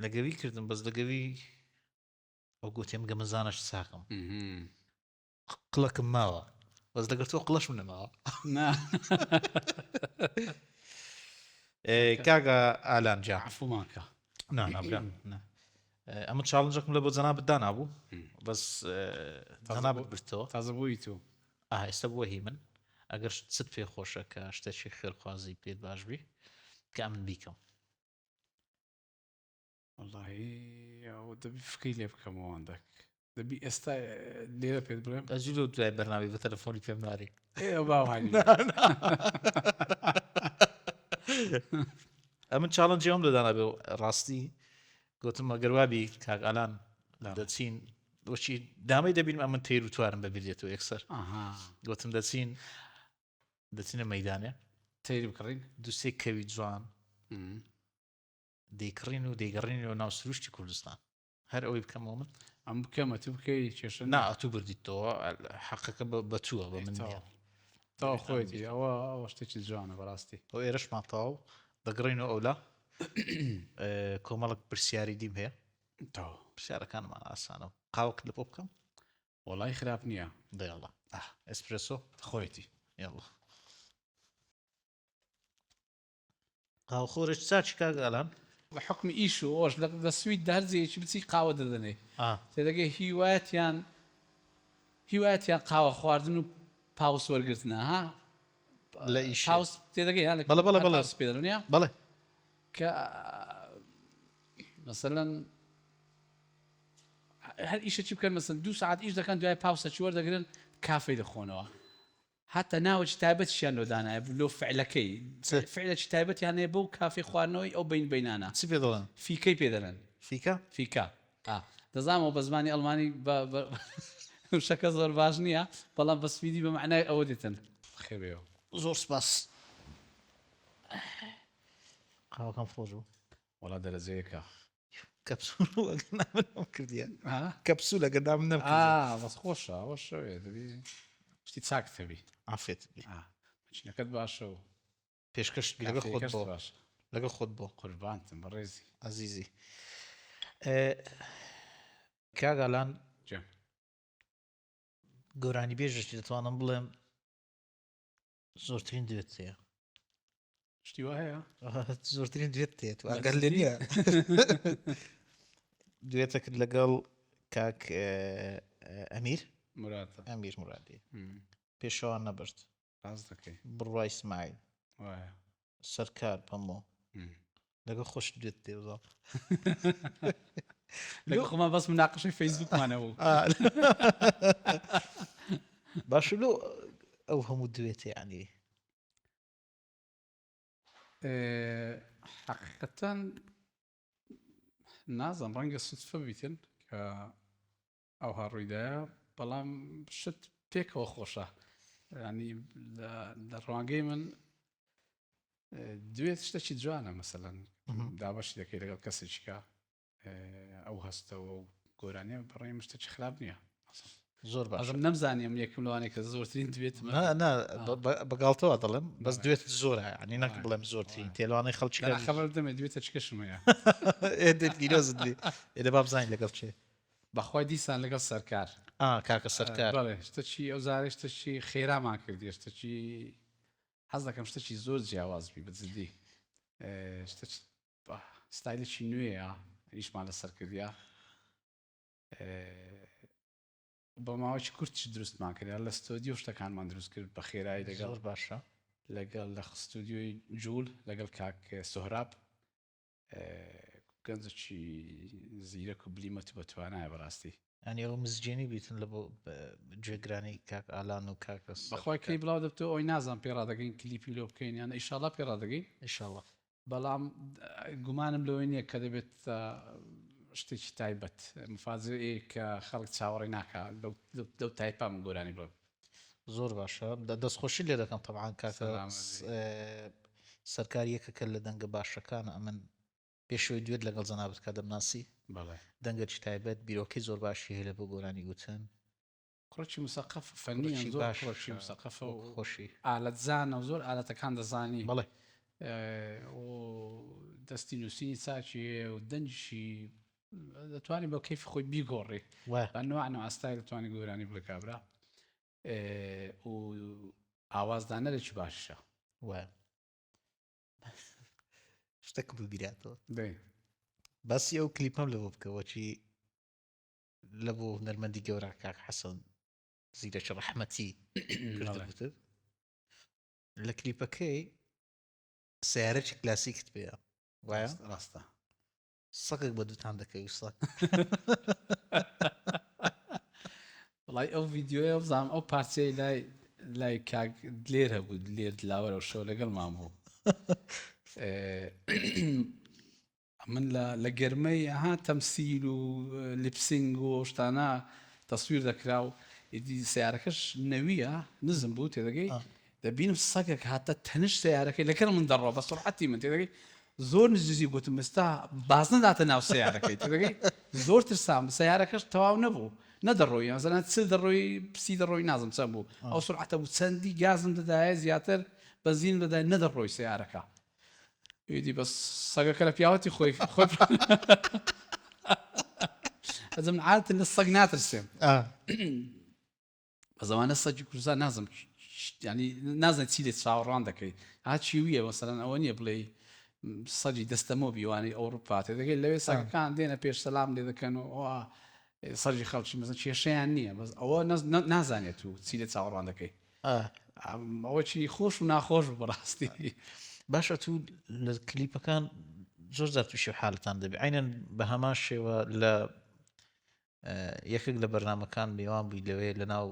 لە گەوی کردم بەس لە گەوی ئەو گوتیم گەمەزانش چاکم قڵەکم ماوە بەس لەگەر تۆ قڵەشم نەماوە کاگە ئالان جا عفومانکە ئەمە challenge ەکم لە بۆ جەنابت دانابوو بەس جەنابت برتەوە تازە بووی تو ئێستا بووە هی من ئەگەر چت پێ خۆشە کە شتێکی خێرخوازی پێت باش بی کە ئەمن بیکەم وەڵاهی ئەوە دەبی فکری لێ بکەمەوە هەندێک دەبی ئێستا لێرە پێت بڵێم ئەجی لۆ دوای بەرنامەی بە تەلەفۆنی پێم ناری ئێ باوانی ئەمن challenge ی ئەوم لە دانا بێ ڕاستی گوتم ئەگەر وابی کاک ئالان دەچین بۆچی دامەی دەبینم ئەمن تیر و توارم بەبیر دێتەوە یەکسەر گوتم دەچین دەچینە مەدانێ تیر بکڕین دوسێ کەوی جوان دەیکڕین و دەیگەڕێنەوە ناو سروشتی کوردستان هەر ئەوەی بکەمەوە من ئەم بکەمە تو بکەی کێشە نا ئەتوو بردیتەوە حەقەکە بە تووە بە من نییە تەواو خۆیەتی ئەوە ئەوە شتێکی جوانە بەڕاستی ئەو ئێرەشمان تەواو دەگەڕێینەوە ئەولا کۆمەڵک پرسیاری دیم هەیە تەواو پرسیارەکانمان ئاسانە قاوەکت لە بۆ بکەم وەڵای خراپ نییە دەیەڵا ئێسپرێسۆ خۆیەتی یاڵا قاوەخۆرێکی چاکی کاک ئالان. بە حوکمی ئیش و ئۆش لە سوید هەر جێیەکی بچی قاوە دەدەنێ تێدەگەی هیوایەتیان هیوایەتیان قاوە خواردن و پاوس وەرگرتنە ها لە ئیش پاوس تێدەگەی ها بەڵێ بەڵێ بەڵێ پاوس پێ دەڵێن یا بەڵێ کە مەسەلەن هەر ئیشەکی بکەن مەسەن دوو سەعات ئیش دەکەن دوای پاوسەکی وەردەگرن کافەی دەخۆنەوە هەتا ناوێکی تایبەتیشیان لۆ دانایە لۆ فعلەکەی چ؟ فعلێکی تایبەتیان هەیە بۆ کافێ خواردنەوەی ئەو بەین بەینانە چ پێ دەڵێن؟ فیکەی پێ دەڵێن. فیکە؟ فیکە ئا دەزانم ئەوە بە زمانی ئەڵمانی بە بە وشەکە زۆر باش نییە بەڵام بە سویدی بە مەعنای ئەوە دێتن. بەخێر بێیەوە. زۆر سپاس. قاوەکەم خۆش بوو. وەڵا دەرەجەیەکە. کەپسول ئەگەر نامن نەم کردیە کەپسول ئەگەر نامن نەم کردیە بەس خۆشە ئەوە شەوێ دەبی شتی چاک تەبی عافێت بی مەچینەکەت باشە و پێشکەش لەگە خۆت بۆ باش لەگە خۆت بۆ قوربانتم بەڕێزی ئازیزی کاگالان گۆرانی بێژێکی دەتوانم بڵێم زۆرترین دوێت هەیە شتی وا هەیە زۆرترین دوێت تێت ئەگەر لێ نییە دوێتەکرد لەگەڵ کاک ئەمیر مراد ئەمیر مرادی پێشەوە نەبرد ڕاست دەکەی بڕوای سمایل وایە سەرکار پەمۆ لەگەڵ خۆش دوێت تێزا لەگەڵ خۆمان بەس مناقشەی فەیسبوکمانە بوو باشە لۆ ئەو هەموو دوێتێ ینی حقیقەتەن نازم ڕەنگە سودفە بیتن کە ئەوها ڕوویدایە بەڵام شت پێکەوە خۆشە ینی لە ڕوانگەی من دوێت شتێکی جوانە مەسەەن دابەشی دەکەی لەگەڵ کەسێکیکە ئەو هەستەوە و گۆرانیە بەڕێ شتێکی خراپ نییە زۆر باشم نەمزانیم یەکم لەوانێک کە زۆرترین دوێت بەگاڵتەوە دەڵێم بەس دوێت زۆرە ینی نەک بڵێم زۆرترین تێلوانەی خەڵکی خەبەر دەمێ دوێتە چکەشم هەیە پیرۆزت بێ ئێدە با بزانین لەگەڵ چێ بەخوای دیسان لەگەڵ سەرکار. ئا کاکە سەرکار. بەڵێ شتەکی ئەو جارەی شتەکی خێرامان کردیە شتەکی حەز دەکەم شتەکی زۆر جیاواز بی بە جدی شتەکی ستایلێکی نوێیە ئیشمان لەسەر کردیە بە ماوەی کورتیش دروستمان کرد لە ستۆدیۆ شتەکانمان دروست کرد بە خێرایی لەگەڵ زۆر باشە. لەگەڵ لە ستودیۆی جوول لەگەڵ کاک سۆهراب گەنجێکی زیرەک و بلیمەت و بەتوانایە بەڕاستی. یانی ئەوە مزگێنی بیتن لە بۆ گوێگرانی کاک ئالان و کاک بەخوای کەی بڵاو دەبتەوە ئەوی نازانم پێ ڕادەگەین کلیپی لۆ بکەین یان ئیشاڵا پێ ڕادەگەین ئیشاڵا. بەڵام گومانم لەوەی نییە کە دەبێت شتێکی تایبەت مفاجئەیەک کە خەڵک چاوەڕێی ناکا لەو تایپە من گۆرانی بڵێم. زۆر باشە دەستخۆشی لێ دەکەم تەبعەن کاکە سەرکار یەکەکە لە دەنگە باشەکانە ئەمن پێشەوەی دوێت لەگەڵ جەنابت کا دەمناسی دەنگەکی تایبەت بیرۆکەی زۆر باشی هەیە لە بۆ گۆرانی گوتن. کوڕێکی مسەقەف فەنیە زۆر کوڕێکی مسەقەفە و خۆشی ئالەتزانە و زۆر ئالەتەکان دەزانی بەڵێ و دەستی نووسینی چاکی هەیە و دەنگیشی دەتوانانی بە کەیفی خۆی بیگۆڕی بە نوع نوع ستایل دەتوانانی گۆرانی بڵێ کابرا و ئاوازدانەرێکی باشە. وایە شتێکم ببیراتەوە باسی ئەو کلیپەم لەوە بکەوە چی لە بۆ هونەرمەندی گەورە کاک حەسەن زیرەکی ڕەحمەتی کردبووتت لە کلیپەکەی سیارەی کلاسیکت پێیە وایە ڕاستە سەگێک بە دووتان دەکەوی سەگ. وەڵای ئەو ڤیدیۆیە بزانم ئەو پارچەی لای لای کاک دلێر هەبوو دلێر دلاوەرە و شەو لەگەڵمان بوو من لە گەرمەی ها تەمسیل و lip sync و ئەو شتانە تەسویر دەکرا و ئیدی سیارەکەش نەویە نزم بوو تێدەگەی دەبینم سەگێک هاتە تەنش سەیارەکەی لەگەڵ من دەڕوا بە سوڕعەتی من تێدەگەی زۆر نزیک گوتم ئێستا باز نەداتە ناو سەیارەکەی تێدەگەی زۆر ترسام سەیارەکەش تەواو نەبوو نەدەڕۆی مەسەلەن چل دەڕۆی سی دەڕۆی نازم چەند بوو ئەو سوڕعەتە بوو چەندی گازم دەدایە زیاتر بەنزینم دەدای نەدەڕۆی سەیارەکە ئیدی بەس سەگەکە لە پیاوەتی خۆی خۆی ئەزم عادەتەن لە سەگ ناترسێم بەس ئەوانە سەگی کوردستان نازم ینی نازانێت چی لێ چاوەڕوان دەکەی ها چیویە مەسەلەن ئەوە نییە بڵێ سەگی دەستەمۆ بیوانەی ئەوروپا تێدەگەی لەوێ سەگەکان دێنە پێش سەلام لێ دەکەن و ئەوە سەگی خەڵکی مەزن کێشەیان نییە بەس ئەوە نازانێت و چی لێ چاوەڕوان دەکەی ئەوە چی خۆش و ناخۆش بوو بەڕاستی. باشە تو لە کلیپەکان زۆر جار تووشی حالتان دەبی عینەن بە هەمان شێوە لە یەکێک لە بەرنامەکان میوان بووی لەوێ لە ناو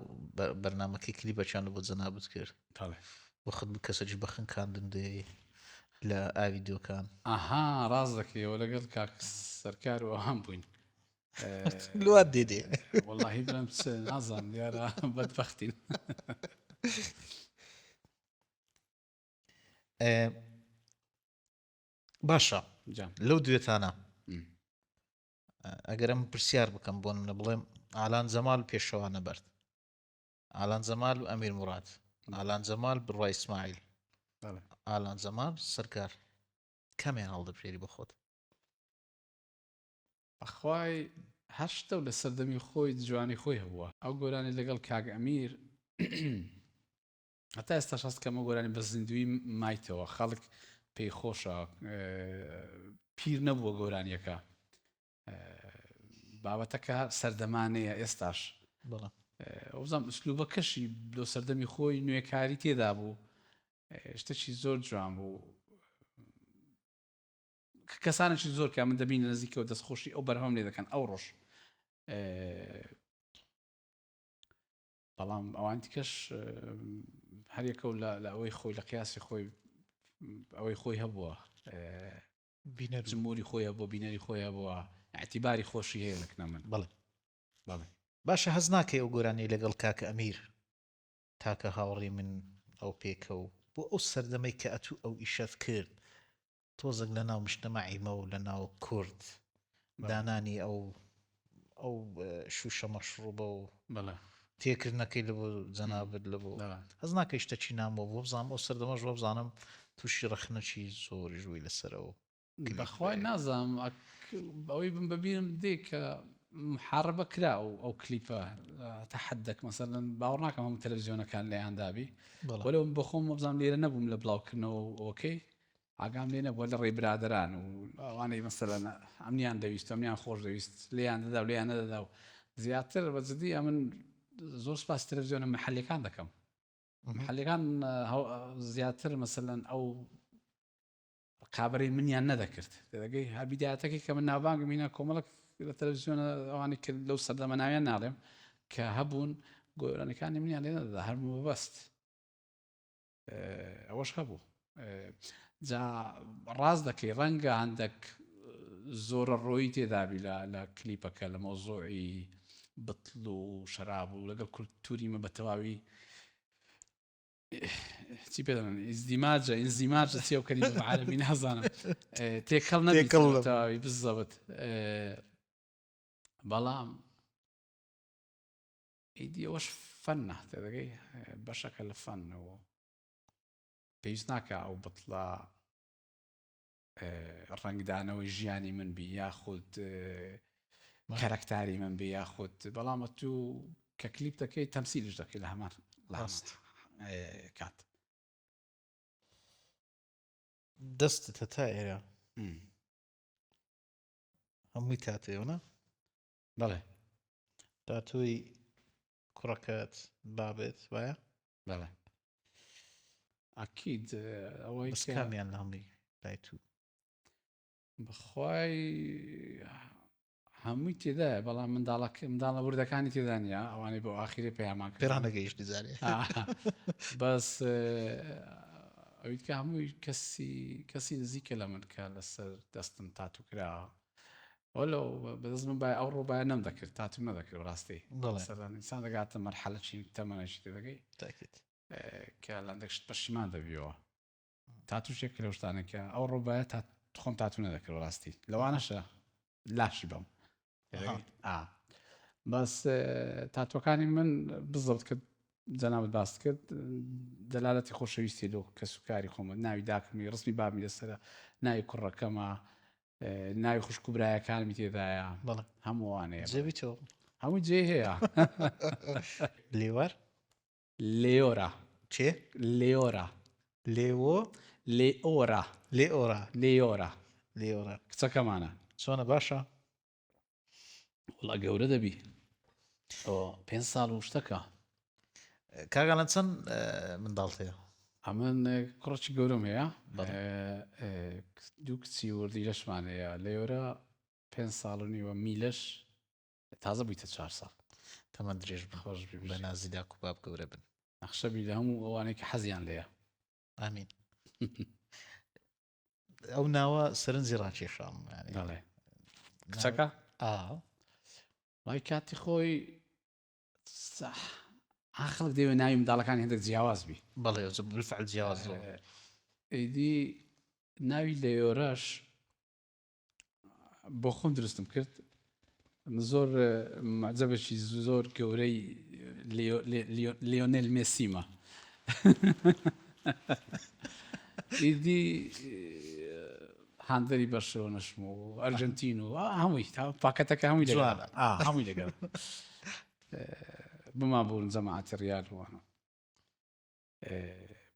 بەرنامەکەی کلیپەکیان بۆ جەنابت کرد وەخت بوو کەسەکی بە خنکاندن دێ لە ئاوی دۆکان. ئەها ڕاست دەکەی ئەوە لەگەڵ کاک سەرکار و ئەوان بووین. لوات دێ دێ. وەڵاهی برام چ نازانم دیارە بەدبەختین. باشە لەو دوێتانە ئەگەر ئەم پرسیار بکەم بۆ منە بڵێم ئالان جەمال پێشەوا نەبەرد ئالان جەمال و ئەمیر مراد ئالان جەمال بڕای ئیسماعیل ئالان جەمال سەرکار کامیان هەڵدەبژێری بۆ خۆت؟ بەخوای هەر شتە و لە سەردەمی خۆی جوانی خۆی هەبووە ئەو گۆرانی لەگەڵ کاک ئەمیر هەتا ئێستاش هەست کەم ئەو گۆرانی بە زیندووی مایتەوە خەڵک پێی خۆشە پیر نەبووە گۆرانیەکە بابەتەکە سەردەمانەیە ئێستاش ئەوزام ئوسلوبەکەشی لۆ سەردەمی خۆی نوێکاری تێدا بوو شتەکی زۆر جوان بوو کەسانێکی زۆر کە من دەبین لە نزیکەوە دەستخۆشی ئەو بەرهەم لێ دەکەن ئەو ڕۆژ بەڵام ئەوانی دیکەش هەریەکە و لە ئەوەی خۆی لە قیاسی خۆی ئەوەی خۆی هەبووە بینەر جمهوری خۆی هەبووە بینەری خۆی هەبووە اعتیباری خۆشی هەیە لەکنە من بەڵێ بەڵێ باشە هەست ناکەی ئەو گۆرانی لەگەڵ کاکە ئەمیر تاکە هاوڕی من ئەو پێکە و بۆ ئەو سەردەمەی کە ئەتوو ئەو ئیشەت کرد تۆزێک لە ناو مجتەمەعی مە و لە ناو کورد دانانی ئەو ئەو شوشە مەشڕوبە و تێکردنەکەی لە بۆ جەنابت لە بۆ هەز ناکەی شتەکی نامۆ بۆ بزانم ئەو سەردەمەش وە بزانم تووشی ڕەخنەکی زۆریش بووی لەسەرەوە بەخوای نازانم ئەوەی بم بەبیرم دێ کە محاربە کرا و ئەو کلیپە تەحەدەک مەسەلەن باوەڕ ناکەم هەموو تەلەڤزیۆنەکان لێیان دابی وەلو من بۆخۆم وەبزانم لێرە نەبووم لە بڵاوکردنەوە و ئەوەکەی ئاگام لێ نەبووە لە ڕێی برادەران و ئەوانەی مەسەلەن ئەمنیان دەویست و ئەمنیان خۆش دەویست لێیان دەدا و لێیان نەدەدا و زیاتر بە جدی ئەمن زۆر سپاسی تەلەڤزیۆنە محەلیەکان دەکەم. محلەکان زیاتر مەسەلەن ئەو ڕکابەری منیان نەدەکرد دەگەی هەر بیدایەتەکەی کە من ناوبانگم هینا کۆمەڵک لە تەلەڤزیۆنە ئەوانی کرد لەو سەردەمە ناویان ناڵێم کە هەبوون گۆرانەکانی منیان لێ نەدەدا هەر مەبەست ئەوەش هەبوو جا ڕاست دەکەی ڕەنگە هەندێک زۆرە ڕۆیی تێدابی لە لە کلیپەکە لە مۆزۆعی بتڵ و شەراب و لەگەڵ کولتوری مە بە تەواوی چی پێ دەڵێن ئیزدیماجە ئینزیماجە چی ئەو کەلیمە بە عەرەبی نازانم تێکەڵ نەبی تێکەڵ نەبی. تەواوی بزەبت بەڵام ئیدی ئەوەش فەنە تێدەگەی بەشەکە لە فەنەوە پێویست ناکە ئەو بتڵە ڕەنگدانەوەی ژیانی من بی یاخود کارکتاری من بی یاخود بەڵام تو کە کلیپ دەکەی تەمسیلیش دەکەی لە هەمان ڕاست کات دەستت هەتا ئێرە هەمووی تاتێونە بەڵێ تاتۆی کوڕەکەت بابێت وایە؟ بەڵێ ئەکید ئەوەی بەس کامیان لە هەمووی لای تو؟ بەخوای هەمووی تێدایە بەڵام منداڵەکە منداڵە وردەکانی تێدا نییە ئەوانەی بۆ ئاخیری پەیامان کرد پێڕانەگەیشتی جارێ بەس ئەویت کە هەمووی کەسی کەسی نزیکە لە من کە لەسەر دەستم تاتو کراوە وەلو بەدەست من بای ئەوڕۆ بای نەم دەکرد تاتوم نەدەکرد بەڕاستی بەڵێ سەران ئینسان دەگاتە مەرحەلە چی تەمەنێکی تێدەگەی تاکید کە لە هەندێک شت پەشیمان دەبیەوە تاتوش یەک لەو شتانە کە ئەوڕۆ بایە تا خۆم تاتو نەدەکرد بەڕاستی لەوانەشە لاشی بەم ئەها. ئا بەس تاتۆکانی من بزەبت کە جەنابت باست کرد دەلالەتی خۆشەویستی لۆ کەسوکاری خۆمە ناوی داکمی ڕسمی بابمی لەسەرە ناوی کوڕەکەمە ناوی خوشک و برایەکانمی تێدایە بەڵێ هەموو ئەوانەیە جێبی تۆ هەموو جێ هەیە لێوار لێۆرا چێ لێۆرا لێوۆ لێئۆرا لێئۆرا لێۆرا لێۆرا کچەکەمانە چۆنە باشە وڵا گەورە دەبی ئەوە پێ ساڵ و شتەکە کاگەڵەن چەند منداڵ هەیە؟ ئەمن کوڕێکی گەورەم هەیە دوو کچی وردی لەشمان هەیە لەێرە پێ ساڵ و نیوە میلەش تازە بوویتە چوار ساڵ. تەمەن درێژ بن خۆش بی بە نازی داک و باب گەورە بن. نەخشەبی لە هەموو ئەوانەی کە حەزیان لێیە. ئامین. ئەو ناوە سەرنجی ڕاکێشام یانی. بەڵێ. کچەکە؟ ئا. وای کاتی خۆی ئا خەڵک دەیەوێت ناوی منداڵەکانی هەندێک جیاواز بی. بەڵێ بالفعل جیاواز زۆر. ئیدی ناوی لەیۆرەش بۆ خۆم دروستم کرد من زۆر معجبێکی زۆر گەورەی لیۆنێل مێسیمە ئیدی هاندەری بەرشەلۆنەشم و ئەرجنتین و هەمووی پاکەتەکە هەمووی لەگەڵ هەمووی لەگەڵ بما بوون جەماعەتی ڕیال وانە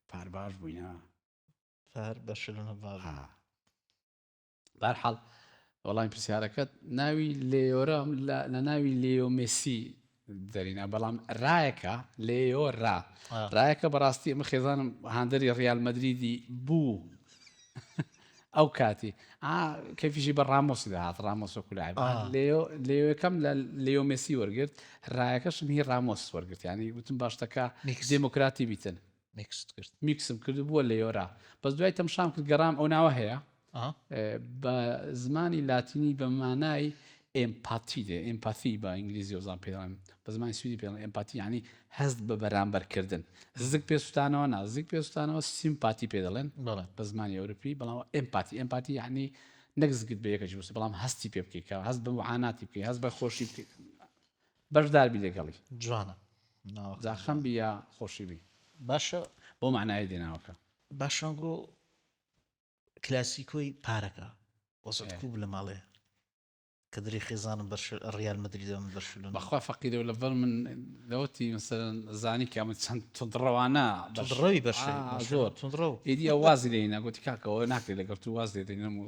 پار باش بووینە پار بەرشەلۆنە باش بەهەرحاڵ وەڵامی پرسیارەکەت ناوی لێۆرە لە ناوی لێۆ مێسی دەرینا بەڵام رایەکە لێۆ را رایەکە بەڕاستی ئەمە خێزانم هاندەری ریال مەدریدی بوو ئەو کاتی کەفیشی بە ڕامۆسی دەهات ڕامۆس وەکو لاعب لێۆ لێۆەکەم لە لێۆ مێسی وەرگرت ڕایەکەشم هی ڕامۆس وەرگرت ینی وتم باشتەکە دێموکراتی بیتن میکست کرد میکسم کرد بووە لێۆرا بەس دوای تەمشام کرد گەڕام ئەو ناوە هەیە بە زمانی لاتینی بە مانای empati دێ empathy بە ئینگلیزی وزان پێڵێن بە زمانی سویدی پێڵێن empati یعنی هەست بە بەرامبەرکردن زگ پێسوتانەوە نا زگ پێسوتانەوە sympati پێ دەڵێن بە زمانی ئەوروپی بەڵام empati empati یعنی نەک زگت بە یەکەکی بوسێ بەڵام هەستی پێ بکەیت کە هەست بە معاناتی بکەی هەست بە خۆشی بکەیت بەشدار بی لەگەڵی. جوانە جا خەم بی یا خۆشی بی. باشە. بەو مەعنایە دێ ناوەکە. باشە ئەمڕۆ کلاسیکۆی پارەکە وەزعت کوو بوو لە ماڵێ کە دەرێ خێزانم بەرش ڕیال مەدریدە من بەرشلۆنە. بەخوا فەقیرە و لەبەر من لەوەتی مەسەلەن زانی کە ئەمن چەند توندڕەوانە توندڕەوی بەرش زۆر توندڕەو ئیدی ئەو وازی لێ هینا گوتی کاکە ئەوە ناکرێ لەگەڵ تو واز لێ دێنم و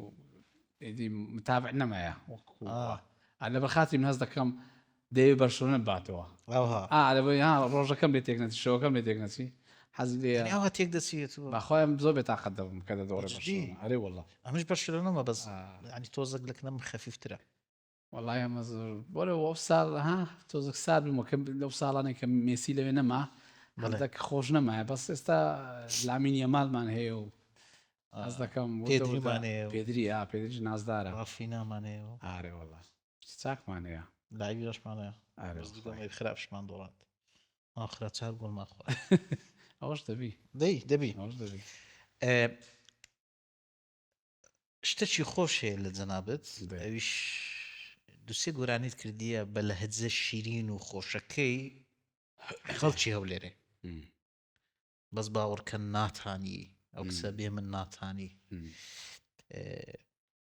ئیدی متابع نەمایە وەکوو لەبەر خاتری من هەست دەکەم دەیەوێ بەرشلۆنە بباتەوە. ئەوها. ئا لەبەر ها ڕۆژەکەم لێ تێک نەچی شەوەکەم لێ تێک نەچی. حەزی لێیە. یانی ئاوا تێک دەچیت و. بەخوای ئەم زۆر بێتاقەت دەبم کە دەدۆڕێ بەرشلۆنە ئەرێ وەڵا. ئەمنیش بەرشلۆنەمە بەس یانی تۆزەک لە کنەم خەفیفترە. وەڵای ئەمە زۆر بۆرە ئەو ساڵ ها تۆزەک سارد بوومە کە لەو ساڵانەی کە مێسی لەوێ نەما هەندێک خۆش نەمایە بەس ئێستا لامین یەمالمان هەیە و حەز دەکەم پێدریمان هەیە پێدری ئا پێدریش نازدارە ڕافینامان هەیە ئارێ وەڵا چاکمان هەیە لاوی باشمان هەیە ئارێ بەس دوو خراپشمان دۆڕاند ئاخرا چار گۆڵمان خوارد ئەوەش دەبی دەی دەبی ئەوەش دەبی شتەکی خۆش هەیە لە جەنابت ئەویش دوسێ گۆرانیت کردیە بە لەهجە شیرین و خۆشەکەی خەڵکی هەولێرێ بەس باوەڕکە ناتانی ئەو کچە بێ من ناتانی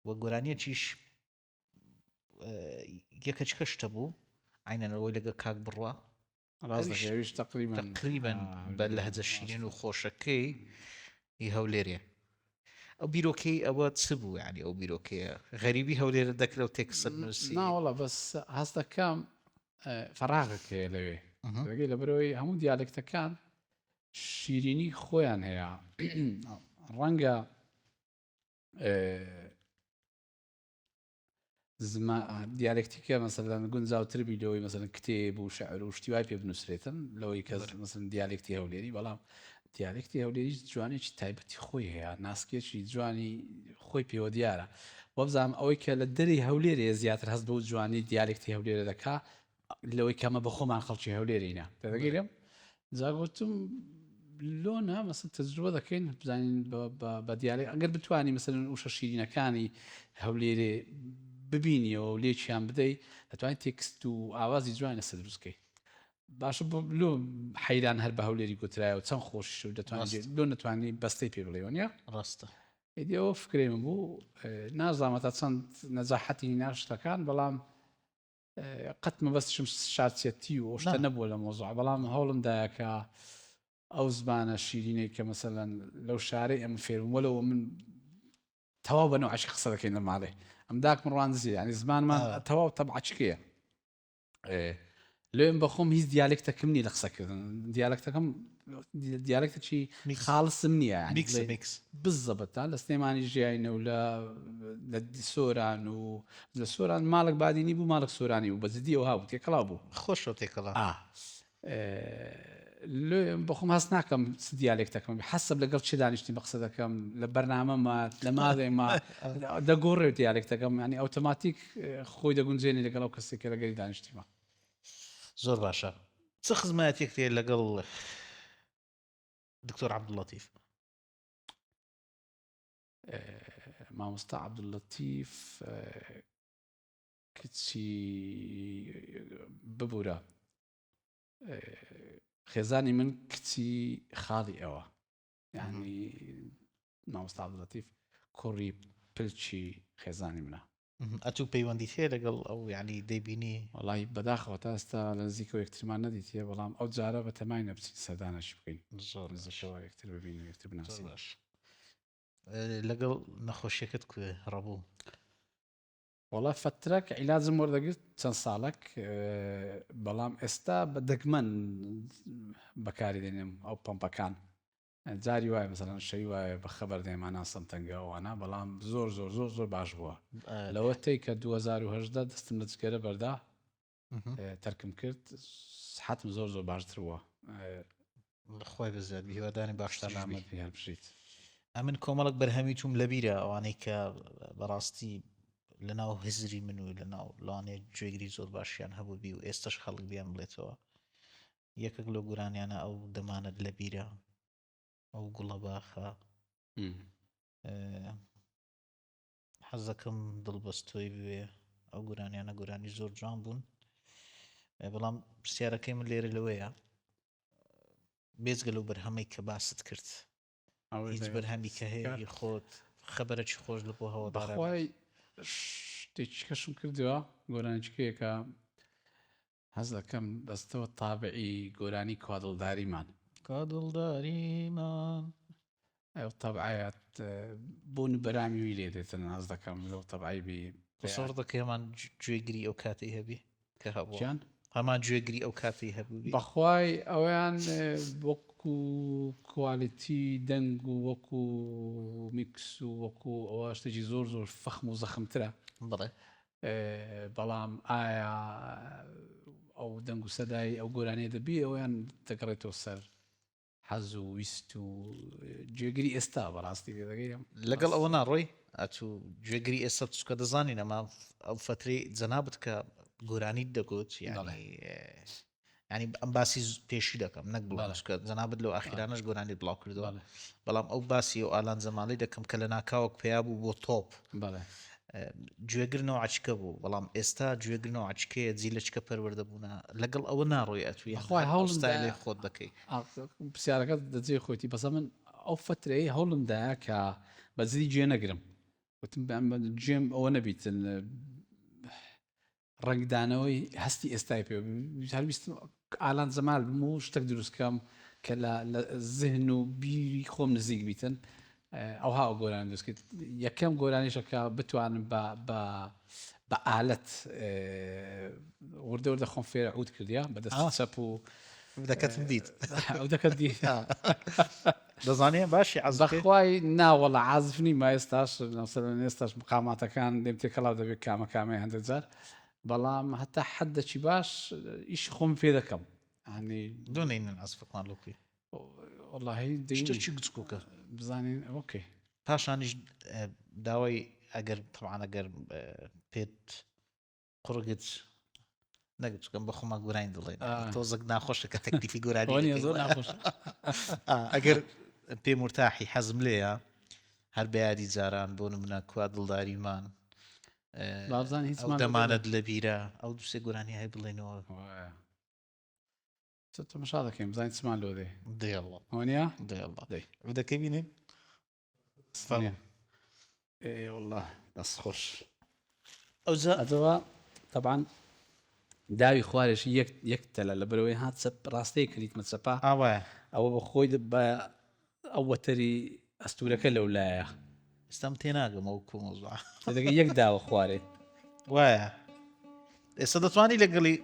وە گۆرانیەکیش یەکەچکە شتە بوو عینەنەوەی لەگە کاک بڕوا ڕاستەویش تقریبا تقریبا بە لەهجە شیرین و خۆشەکەی ی هەولێرێ ئەو بیرۆکەی ئەوە چ بوو ینی ئەو بیرۆکەیە غەریبی هەولێرە دەکرێت و تێکست نووسی ناوەڵە بەس هەستەکەم فەراغێک هەیە لەوێ لەگەی لەبەرەوەی هەموو دیالێکتەکان شیرینی خۆیان هەیە ڕەنگە زما دیالێکتیکە مەسەلەن گونجاوتر بی لەوەی مەسەلەن کتێب و شعر و شتی وای پێ بنووسرێتن لەوەی کە مەسەلەن دیالێکتی هەولێری بەڵام دیالێکتی هەولێریش جوانێکی تایبەتی خۆی هەیە ناسکێکی جوانی خۆی پێوە دیارە وەبزانام ئەوەی کە لە دەری هەولێرێ زیاتر هەست بەو جوانی دیالێکتی هەولێرە دەکا لەوەی کەمە بە خۆمان خەڵکی هەولێرینە تێدەگەی لێم جا گوتم لۆ نا مەسەن تەجروبە دەکەین بزانین بە دیارێ ئەگەر بتوانی مەسەن وشە شیرینەکانی هەولێرێ ببینیەوە و لێکیان بدەی دەتوانین تێکست و ئاوازی جوان لەسەر دروست کەی باشە لۆ حەیران هەر بە هەولێری گوترایەوە چەند خۆشیش و دەتوانین لۆ نەتوانی بەستەی پێ بڵێ نیە ڕاستە ئیدی ئەوە فکرەی من بوو نازانم تا چەند نەجاحەتی ناشتەکان بەڵام قەت مەبەستشم شارچێتی و شتە نەبووە لە مۆزوع بەڵام هەوڵم دایە کە ئەو زمانە شیرینەی کە مەسەلەن لەو شارەی ئەم فێرم وەلەوە من تەواو بە نەوعەکی قسە دەکەین لە ماڵێ ئەم داکم ڕواندزی ینی زمانمان تەواو تەبعەچکەیە لێم بەخۆم هیچ دیالێکتەکەم نیە لە قسەکردن دیالێکتەکەم دیالێکتەکی خاڵسم نییە بزەبت تا لە سلێمانی ژیاینە و لە لە سۆران و لە سۆران ماڵک بادینی بوو ماڵک سۆرانی بوو بە جدی ئەوها بوو تێکەڵاو بوو. خۆشە تێکەڵا. ئا لێ بەخۆم هەست ناکەم چ دیالێکتەکەم حەسەب لەگەڵ چێ دانیشتین بە قسە دەکەم لە بەرنامەمە لە ماڵێمە دەگۆڕێ دیالێکتەکەم ینی ئەوتۆماتیک خۆی دەگونجێنی لەگەڵ ئەو کەسێک کە لەگەری دانیشتیمە. زۆر باشە چ خزمایەتێک هەیە لەگەڵ دکتۆر عەبدوللەتیف؟ مامۆستا عەبدوللەتیف کچی ببورە خێزانی من کچی خاڵی ئەوە یعنی مامۆستا عەبدوللەتیف کوڕی پلچی خێزانی منە. ئەتوو پەیوەندیت هەیە لەگەڵ ئەو یانی دەیبینی؟ وەڵای بەداخەوە تا ئێستا لە نزیکەوە یەکترمان نەدیتیە بەڵام ئەو جارە بەتەماین بچین سەردانەکی بکەین زۆر باش نزیکەوە یەکتر ببینین و یەکتر زۆر بناسین. باش لەگەڵ نەخۆشیەکەت کوێ ڕەبوو؟ وەڵا فەترەک عیلاجم وەردەگرت چەند ساڵەک بەڵام ئێستا بە دەگمەن بەکاری دێنم ئەو پەمپەکان جاری وایە مەسەلەن شەوی وایە بە خەبەر دێم ئەناسم تەنگە ئەوانە بەڵام زۆر زۆر زۆر زۆر باش بووە لەوە تێی کە 2018 دەستم لە جگەرە بەردا تەرکم کرد سحتم زۆر زۆر باشتر بووە خۆی بزیاد هیوادانی باشتر سەلامەت بی هەر بژیت. ئەمن کۆمەڵک بەرهەمی توم لەبیرە ئەوانەی کە بەڕاستی لەناو هزری من و لەناو لەوانەیە گوێگری زۆر باشیان هەبوو بی و ئێستش خەڵک بیان بڵێتەوە یەکێک لەو گۆرانیانە ئەو دەمانەت لەبیرە ئەو گوڵە باخە حەزەکەم دڵ بەستۆی بوێ ئەو گۆرانیانە گۆرانی زۆر جوان بوون بەڵام پرسیارەکەی من لێرە لەوەیە بێجگە لەو بەرهەمەی کە باست کرد هیچ بەرهەمی کە هەیە خۆت خەبەرەکی خۆش لە بۆ هەواداران بەخوای شتێکی کەشم کردووە گۆرانیچکەیەکە حەز دەکەم بەستەوە تابعی گۆرانی کوا دڵداریمان. کوا دڵداریمان. ئەو تەبعەیەت بۆن و بەرامی وی لێ دێتن حەز دەکەم لەو تەبعەی بی. تەسەوڕ دەکەی هەمان گوێگری ئەو کاتەی هەبی کە هەبووە چیان؟ هەمان گوێگری ئەو کاتەی هەبووبی. بەخوای ئەویان وەکو. وەکو quality دەنگ و وەکو mix و وەکو ئەوە شتێکی زۆر زۆر فەخم و زەخمترە. بەڵێ. بەڵام ئایا ئەو دەنگ و سەدای ئەو گۆرانیە دەبی ئەویان دەگەڕێتەوە سەر حەز و ویست و جێگری ئێستا بەڕاستی دەگەیم لەگەڵ ئەوە ناڕۆی ئەچوو جێگری ئێستا چکە دەزانین ئەمە ئەو فترەی جەنابت کە گۆرانیت دەگوت یعنی ینی ئەم باسی پێشی دەکەم نەک بڵێم چکە جەنابت لەو ئاخیرانەش گۆرانی بڵاو کردەوە بەڵام ئەو باسی و ئالان جەمالی دەکەم کە لە ناکاوەک پیا بوو بۆ تۆپ گوێگر نەوعچکە بوو بەڵام ئێستا گوێگر نەوعچکەیە جیلەچکە پەروەردە بوونە لەگەڵ ئەوە ناڕۆی ئەتوی خۆی هەوڵ ستایلی خۆت دەکەی. پرسیارەکە دەجێ خۆیتی بەسە من ئەو فترەی هەوڵم دایە کە بە جدی گوێ نەگرم وتم گوێم ئەوە نەبیتن ڕەنگدانەوەی هەستی ئێستای پێ هەر ویستم ئالان جەمال بم و شتێک دروست کەم کە لە زهن و بیری خۆم نزیک بیتن ئەوها ئەو گۆرانی دروست کرد یەکەم گۆرانیشە کە بتوانم بە بە بە ئالەت وردە وردە خۆم فێرە عود کردیا بە دەست چەپ و دەکەتم دیت ئەو دەکەت دیت دەزانێ باشی عەزف بەخوای ناوەڵە عازف نیم ئێستاش مەسەلەن ئێستاش مقاماتەکان دێم تێکەڵاو دەبێت کامە کامەی هەندێک جار بەڵام هەتا حدەکی باش ئیشی خۆم پێ دەکەم ینی دۆنینن عەزفەکان لۆ کوی وەڵاهی شتێکی گچکۆکە بزانین okay. پاشانیش داوای ئەگەر تەبعەن ئەگەر پێت قوڕگت نەک چکەم بە خۆمان گۆرانی دەڵێن تۆزەک ناخۆشە کە تەکلیفی گۆرانی زۆر ناخۆش ئەگەر پێ مرتاحی حەزم لێیە هەر بە یادی جاران بۆ نمونە کوا دڵداریمان بابزان هیچ دەمانەت لەبیرە ئەو دوسێ گۆرانی هەی بڵێنەوە تەمەشا دەکەین بزانین چمان لۆ دێ دێڵە وانە دێڵە دەی دەکەی بینین ئێ والله دەست خۆش ئەوجا ئەجەوە تەبان داوی خوارێکی یەک یەک تەلە لە بەرەوەی هات چەپ ڕاستەیە کریتمە چەپا ئاوایە ئەوە بە خۆی بە ئەو وەتەری ئەستورەکە لەو لایە ئێستام تێناگەم ئەو کۆمۆزوع دەگە یەک داوە خوارێ وایە ئێستا دەتوانی لەگەڵی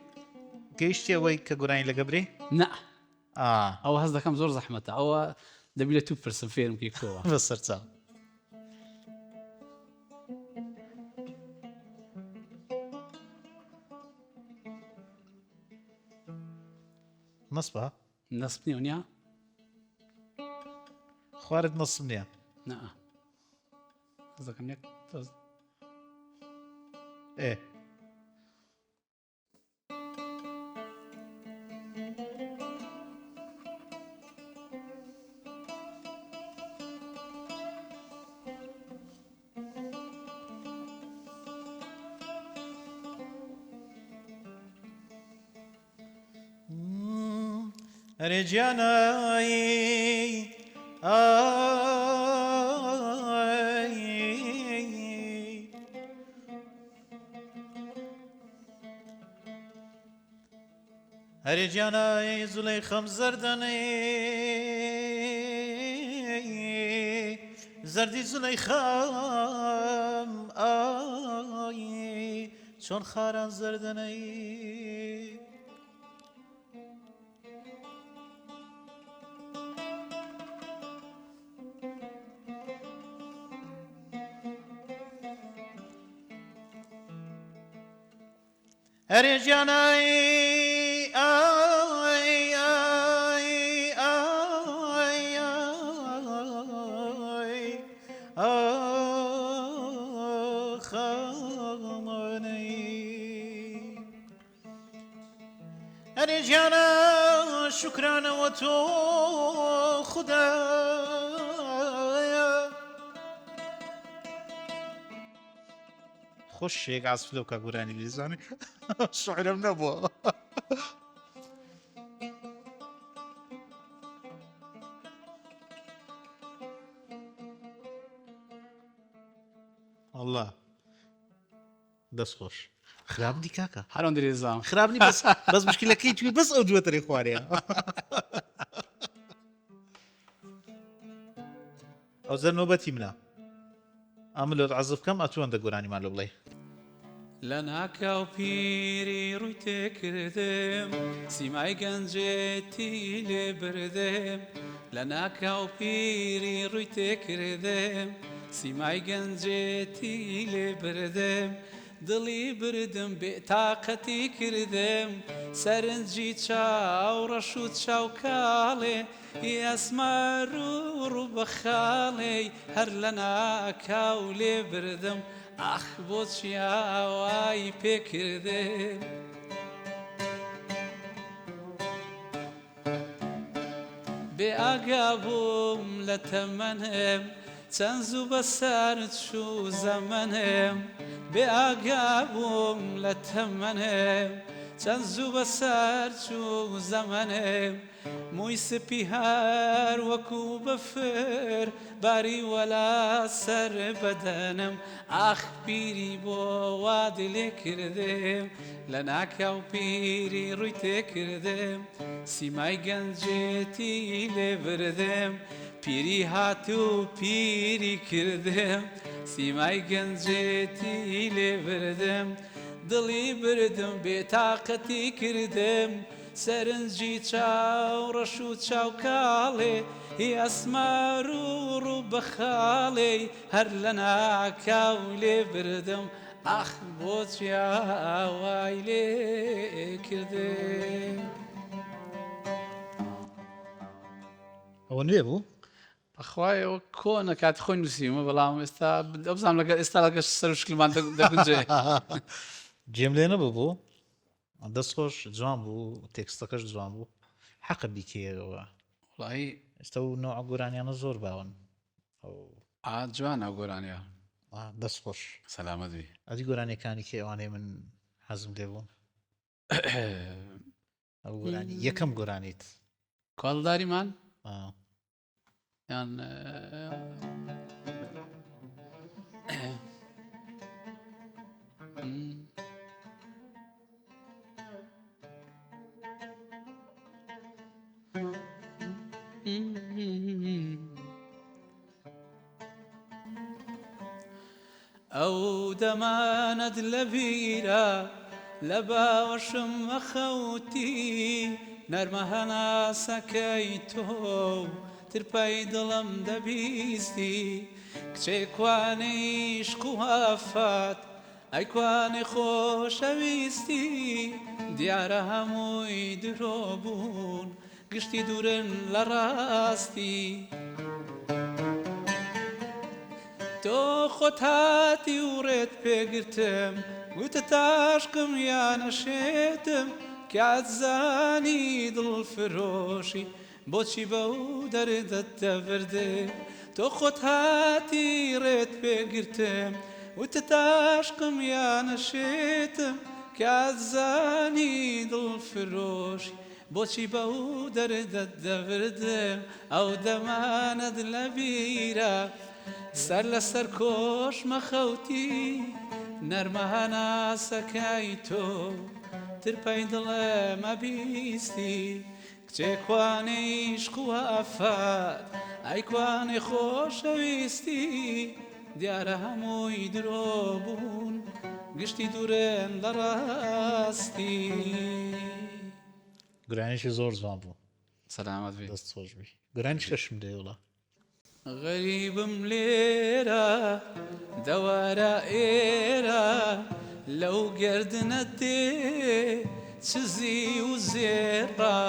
گەیشتی ئەوەی کە گۆرانی لەگە برێ نا ئەوە هەست دەکەم زۆر زەحمەتە ئەوە دەبی لە تو پرسم فێرم کەی کۆوە بەسەر چاو. نەسبە؟ نەسب نییە نییە؟ خوارد نەسب نییە. نا هەست دەکەم یەک ئێ ئەرێ گیانای ئای ئەرێ گیانای زولەیخەم زەردەنەی زەردی زولەیخەم ئای چۆن خاران زەردەنەی. ئەرێ گیان ئای ئای ئای ئای ئای ئاخ ئەمانەی ئەرێ گیانە شوکرانەوە تۆ خودایە. خۆش شێک عازف لەو کا گۆرانی بێزانێ شعرم نەبووە. الله دەست خۆش خراپ دی کاکە هەرۆن درێزام خراپ نی بەس بەس مشکلەکەی توی بەس ئەو دووەتەری خوارەیە ئەو زەر نۆبەتی منە ئەمن لۆت عەزف کەم ئەتوو ئەندە گۆرانیمان لۆ بڵێ. لەناکاو پیری ڕووی تێکردم، سیمای گەنجێتی لێ بردم. لەناکاو پیری ڕووی تێکردم، سیمای گەنجێتی لێ بردم. دڵی بردم بێ تاقەتی کردم، سەرنجی چاو ڕەش و چاو کاڵێ، ئەسمەر و ڕوو بە خاڵێی، هەر لەناکاو لێ بردم، ئاخ بۆچی ئاوای پێ کردم. بێ ئاگا بووم لە تەمەنم، چەند زوو بەسەر چوو زەمەنم. بێ ئاگا بووم لە تەمەنم، چەند زوو بەسەر چوو زەمەنم. مووی سپی هەر وەکوو بەفر باریوە لە سەر بەدەنم. ئاخ پیری بۆ وات لێ کردم، لە ناکاو پیری ڕووی تێ کردم، سیمای گەنجێتی لێ بردم. پیری هات و پیری کردم، سیمای گەنجێتی لێ بردم. دڵی بردم بێ تاقەتی کردم، سەرنجی چاو ڕەش و چاو کاڵێ، هی ئەسمەر و ڕوو بە خاڵێی، هەر لە ناکاو لێ بردم، ئاخ بۆچی ئاوای لێ کردم. ئەوە نوێ بوو؟ بەخوای ئەوە کۆنە کاتی خۆی نووسیومە، بەڵام ئێستا ئەوزانم لەگەڵ ئێستا لەگەڵ سەر و شکلمان دەگونجێ. گوێم لێ نەبوو. دەست خۆش، جوان بوو، تێکستەکەش جوان بوو، حەقە بیکەیەوە. وەڵایی ئێستا و نەوع گۆرانیانە زۆر باون. ئا جوانە ئەو گۆرانیە. دەست خۆش. سەلامەت بی. ئەدی گۆرانیەکانی کێ ئەوانەی من حەزم لێ بوون؟ ئەو گۆرانی یەکەم گۆرانیت. کواڵداریمان؟ یان ئەو دەمانەت لەبیرە لە باوەشم ئەخەوتی، نەرمە هەناسەکەی تۆ و ترپەی دڵم دەبیستی. کچێ کوانێ ئیشق و ئافات، ئەی کوانێ خۆشەویستی؟ دیارە هەمووی درۆ بوون، گشتی دوورن لە ڕاستی. تۆ خۆت هاتی و ڕێت پێگرتم، گوتت عاشقم یا نەشێتم، کات زانی دڵ فرۆشی بۆچی بەو دەردەت دەبردم. تۆ خۆت هاتی ڕێت پێگرتم، وتت عاشقم یا نەشێتم، کات زانی دڵ فرۆشی بۆچی بەو دەردەت دەبردم. ئەو دەمانەت لەبیرە سەر لەسەر کۆش مەخەوتی، نەرمە هەناسەکەی تۆ ترپەی دڵم ئەبیستی. کچێ کوانێ ئیشق و ئافات، ئەی کوانێ خۆشەویستی؟ دیارە هەمووی درۆ بوون، گشتی دوورن لە ڕاستی. گۆرانیەکی زۆر جوان بوو. سەلامەت بی. دەست خۆش بی. گۆرانیش کەشم دەوێ وڵا. غەریبم لێرە دەوارە ئێرە لەو گەردنە دێ چ زیو و زێڕە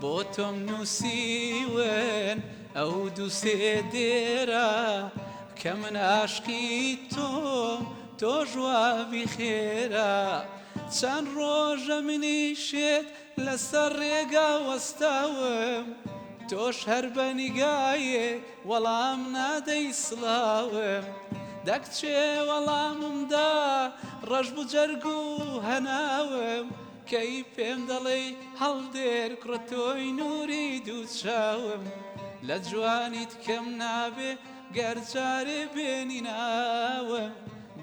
بۆ تۆم نووسیون ئەو دوو سێ دێرە کە من ئاشقی تۆم تۆش وابی خێرە چەند ڕۆژە منی شێت لەسەر ڕێگا وەستاوم تۆش هەر بە نیگایێ وەڵام نادەی سڵاوم دەک چێ وەڵامم دا ڕەش بوو جەرگ و هەناوم کەی پێم دەڵێی هەڵدێر کوڕە تۆی نووری دوو چاوم لە جوانیت کەم نابێ گەر جارێ بێنی ناوم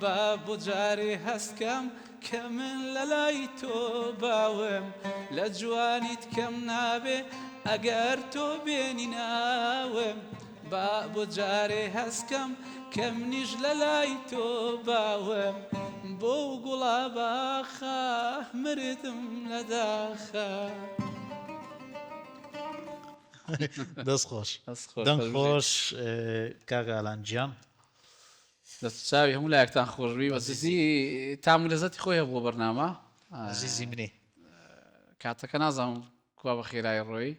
با بۆ جارێ هەست کەم کە من لەلای تۆ باوم لە جوانیت کەم نابێ ئەگەر تۆ بێنی ناوم با بۆ جارێ هەست کەم کە منیش لەلای تۆ باوم. بۆ گوڵە باخە مردم لە داخە. دەست خۆش دەنگ خۆش کاک ئالان گیان. دەست چاوی هەموو لایەکتان خۆشبی بە جدی تام و لەزەتی خۆی هەبوو بەرنامە عزیزی منی کاتەکە نازانم کوا بە خێرایی ڕۆی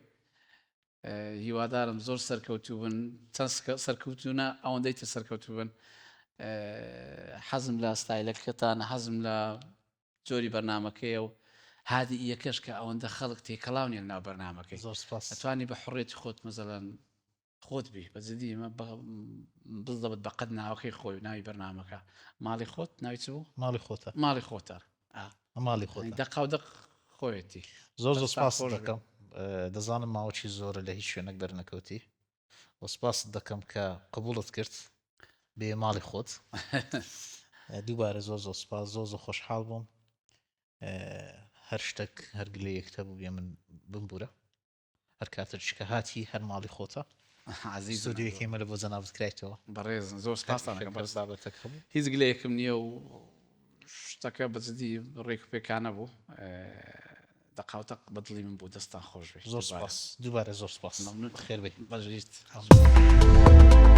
هیوادارم زۆر سەرکەوتوو بن چەند سەرکەوتوونە ئەوەندەی تر سەرکەوتوو بن حەزم لە ستایلەکەتان حەزم لە جۆری بەرنامەکەیە و هادی یەکەش کە ئەوەندە خەڵک تێکەڵاو نیە لەناو بەرنامەکەی زۆر سپاس ئەتوانی بە حڕێتی خۆت مەزەلەن خۆت بی بە جدی ئمە بزەبت بە قەد ناوەکەی خۆی و ناوی بەرنامەکە ماڵی خۆت ناوی چ بوو ماڵی خۆتە ماڵی خۆتە ماڵی خۆتە دەقاو دەق خۆیەتی زۆر زۆر سپاس دەکەم دەزانم ماوەی زۆرە لە هیچ شوێنێک دەرنەکەوتی و سپاست دەکەم کە قبوڵت کرد بێ ماڵی خۆت دووبارە زۆر زۆر سپاس زۆر زۆر خۆشحاڵ بووم هەر شتێک هەر گلەیەک هەبوو بێ من بمبوورە هەر کاتێکیش کە هاتی هەر ماڵی خۆتە عەزیزم ستۆدیۆیەکەی مە لە بۆ جەنابت کرایتەوە. بەڕێزن زۆر سپاستان ئەکەم بەس بابەتەک هەبوو. هیچ گلەیەکم نییە و شتەکە بە جدی ڕێک و پێکانە بوو دەقاودەق بە دڵی من بوو دەستتان خۆش بێ زۆر سپاس دووبارە زۆر سپاس مەمنون بەخێر بێی. بەژیت. مەمنون.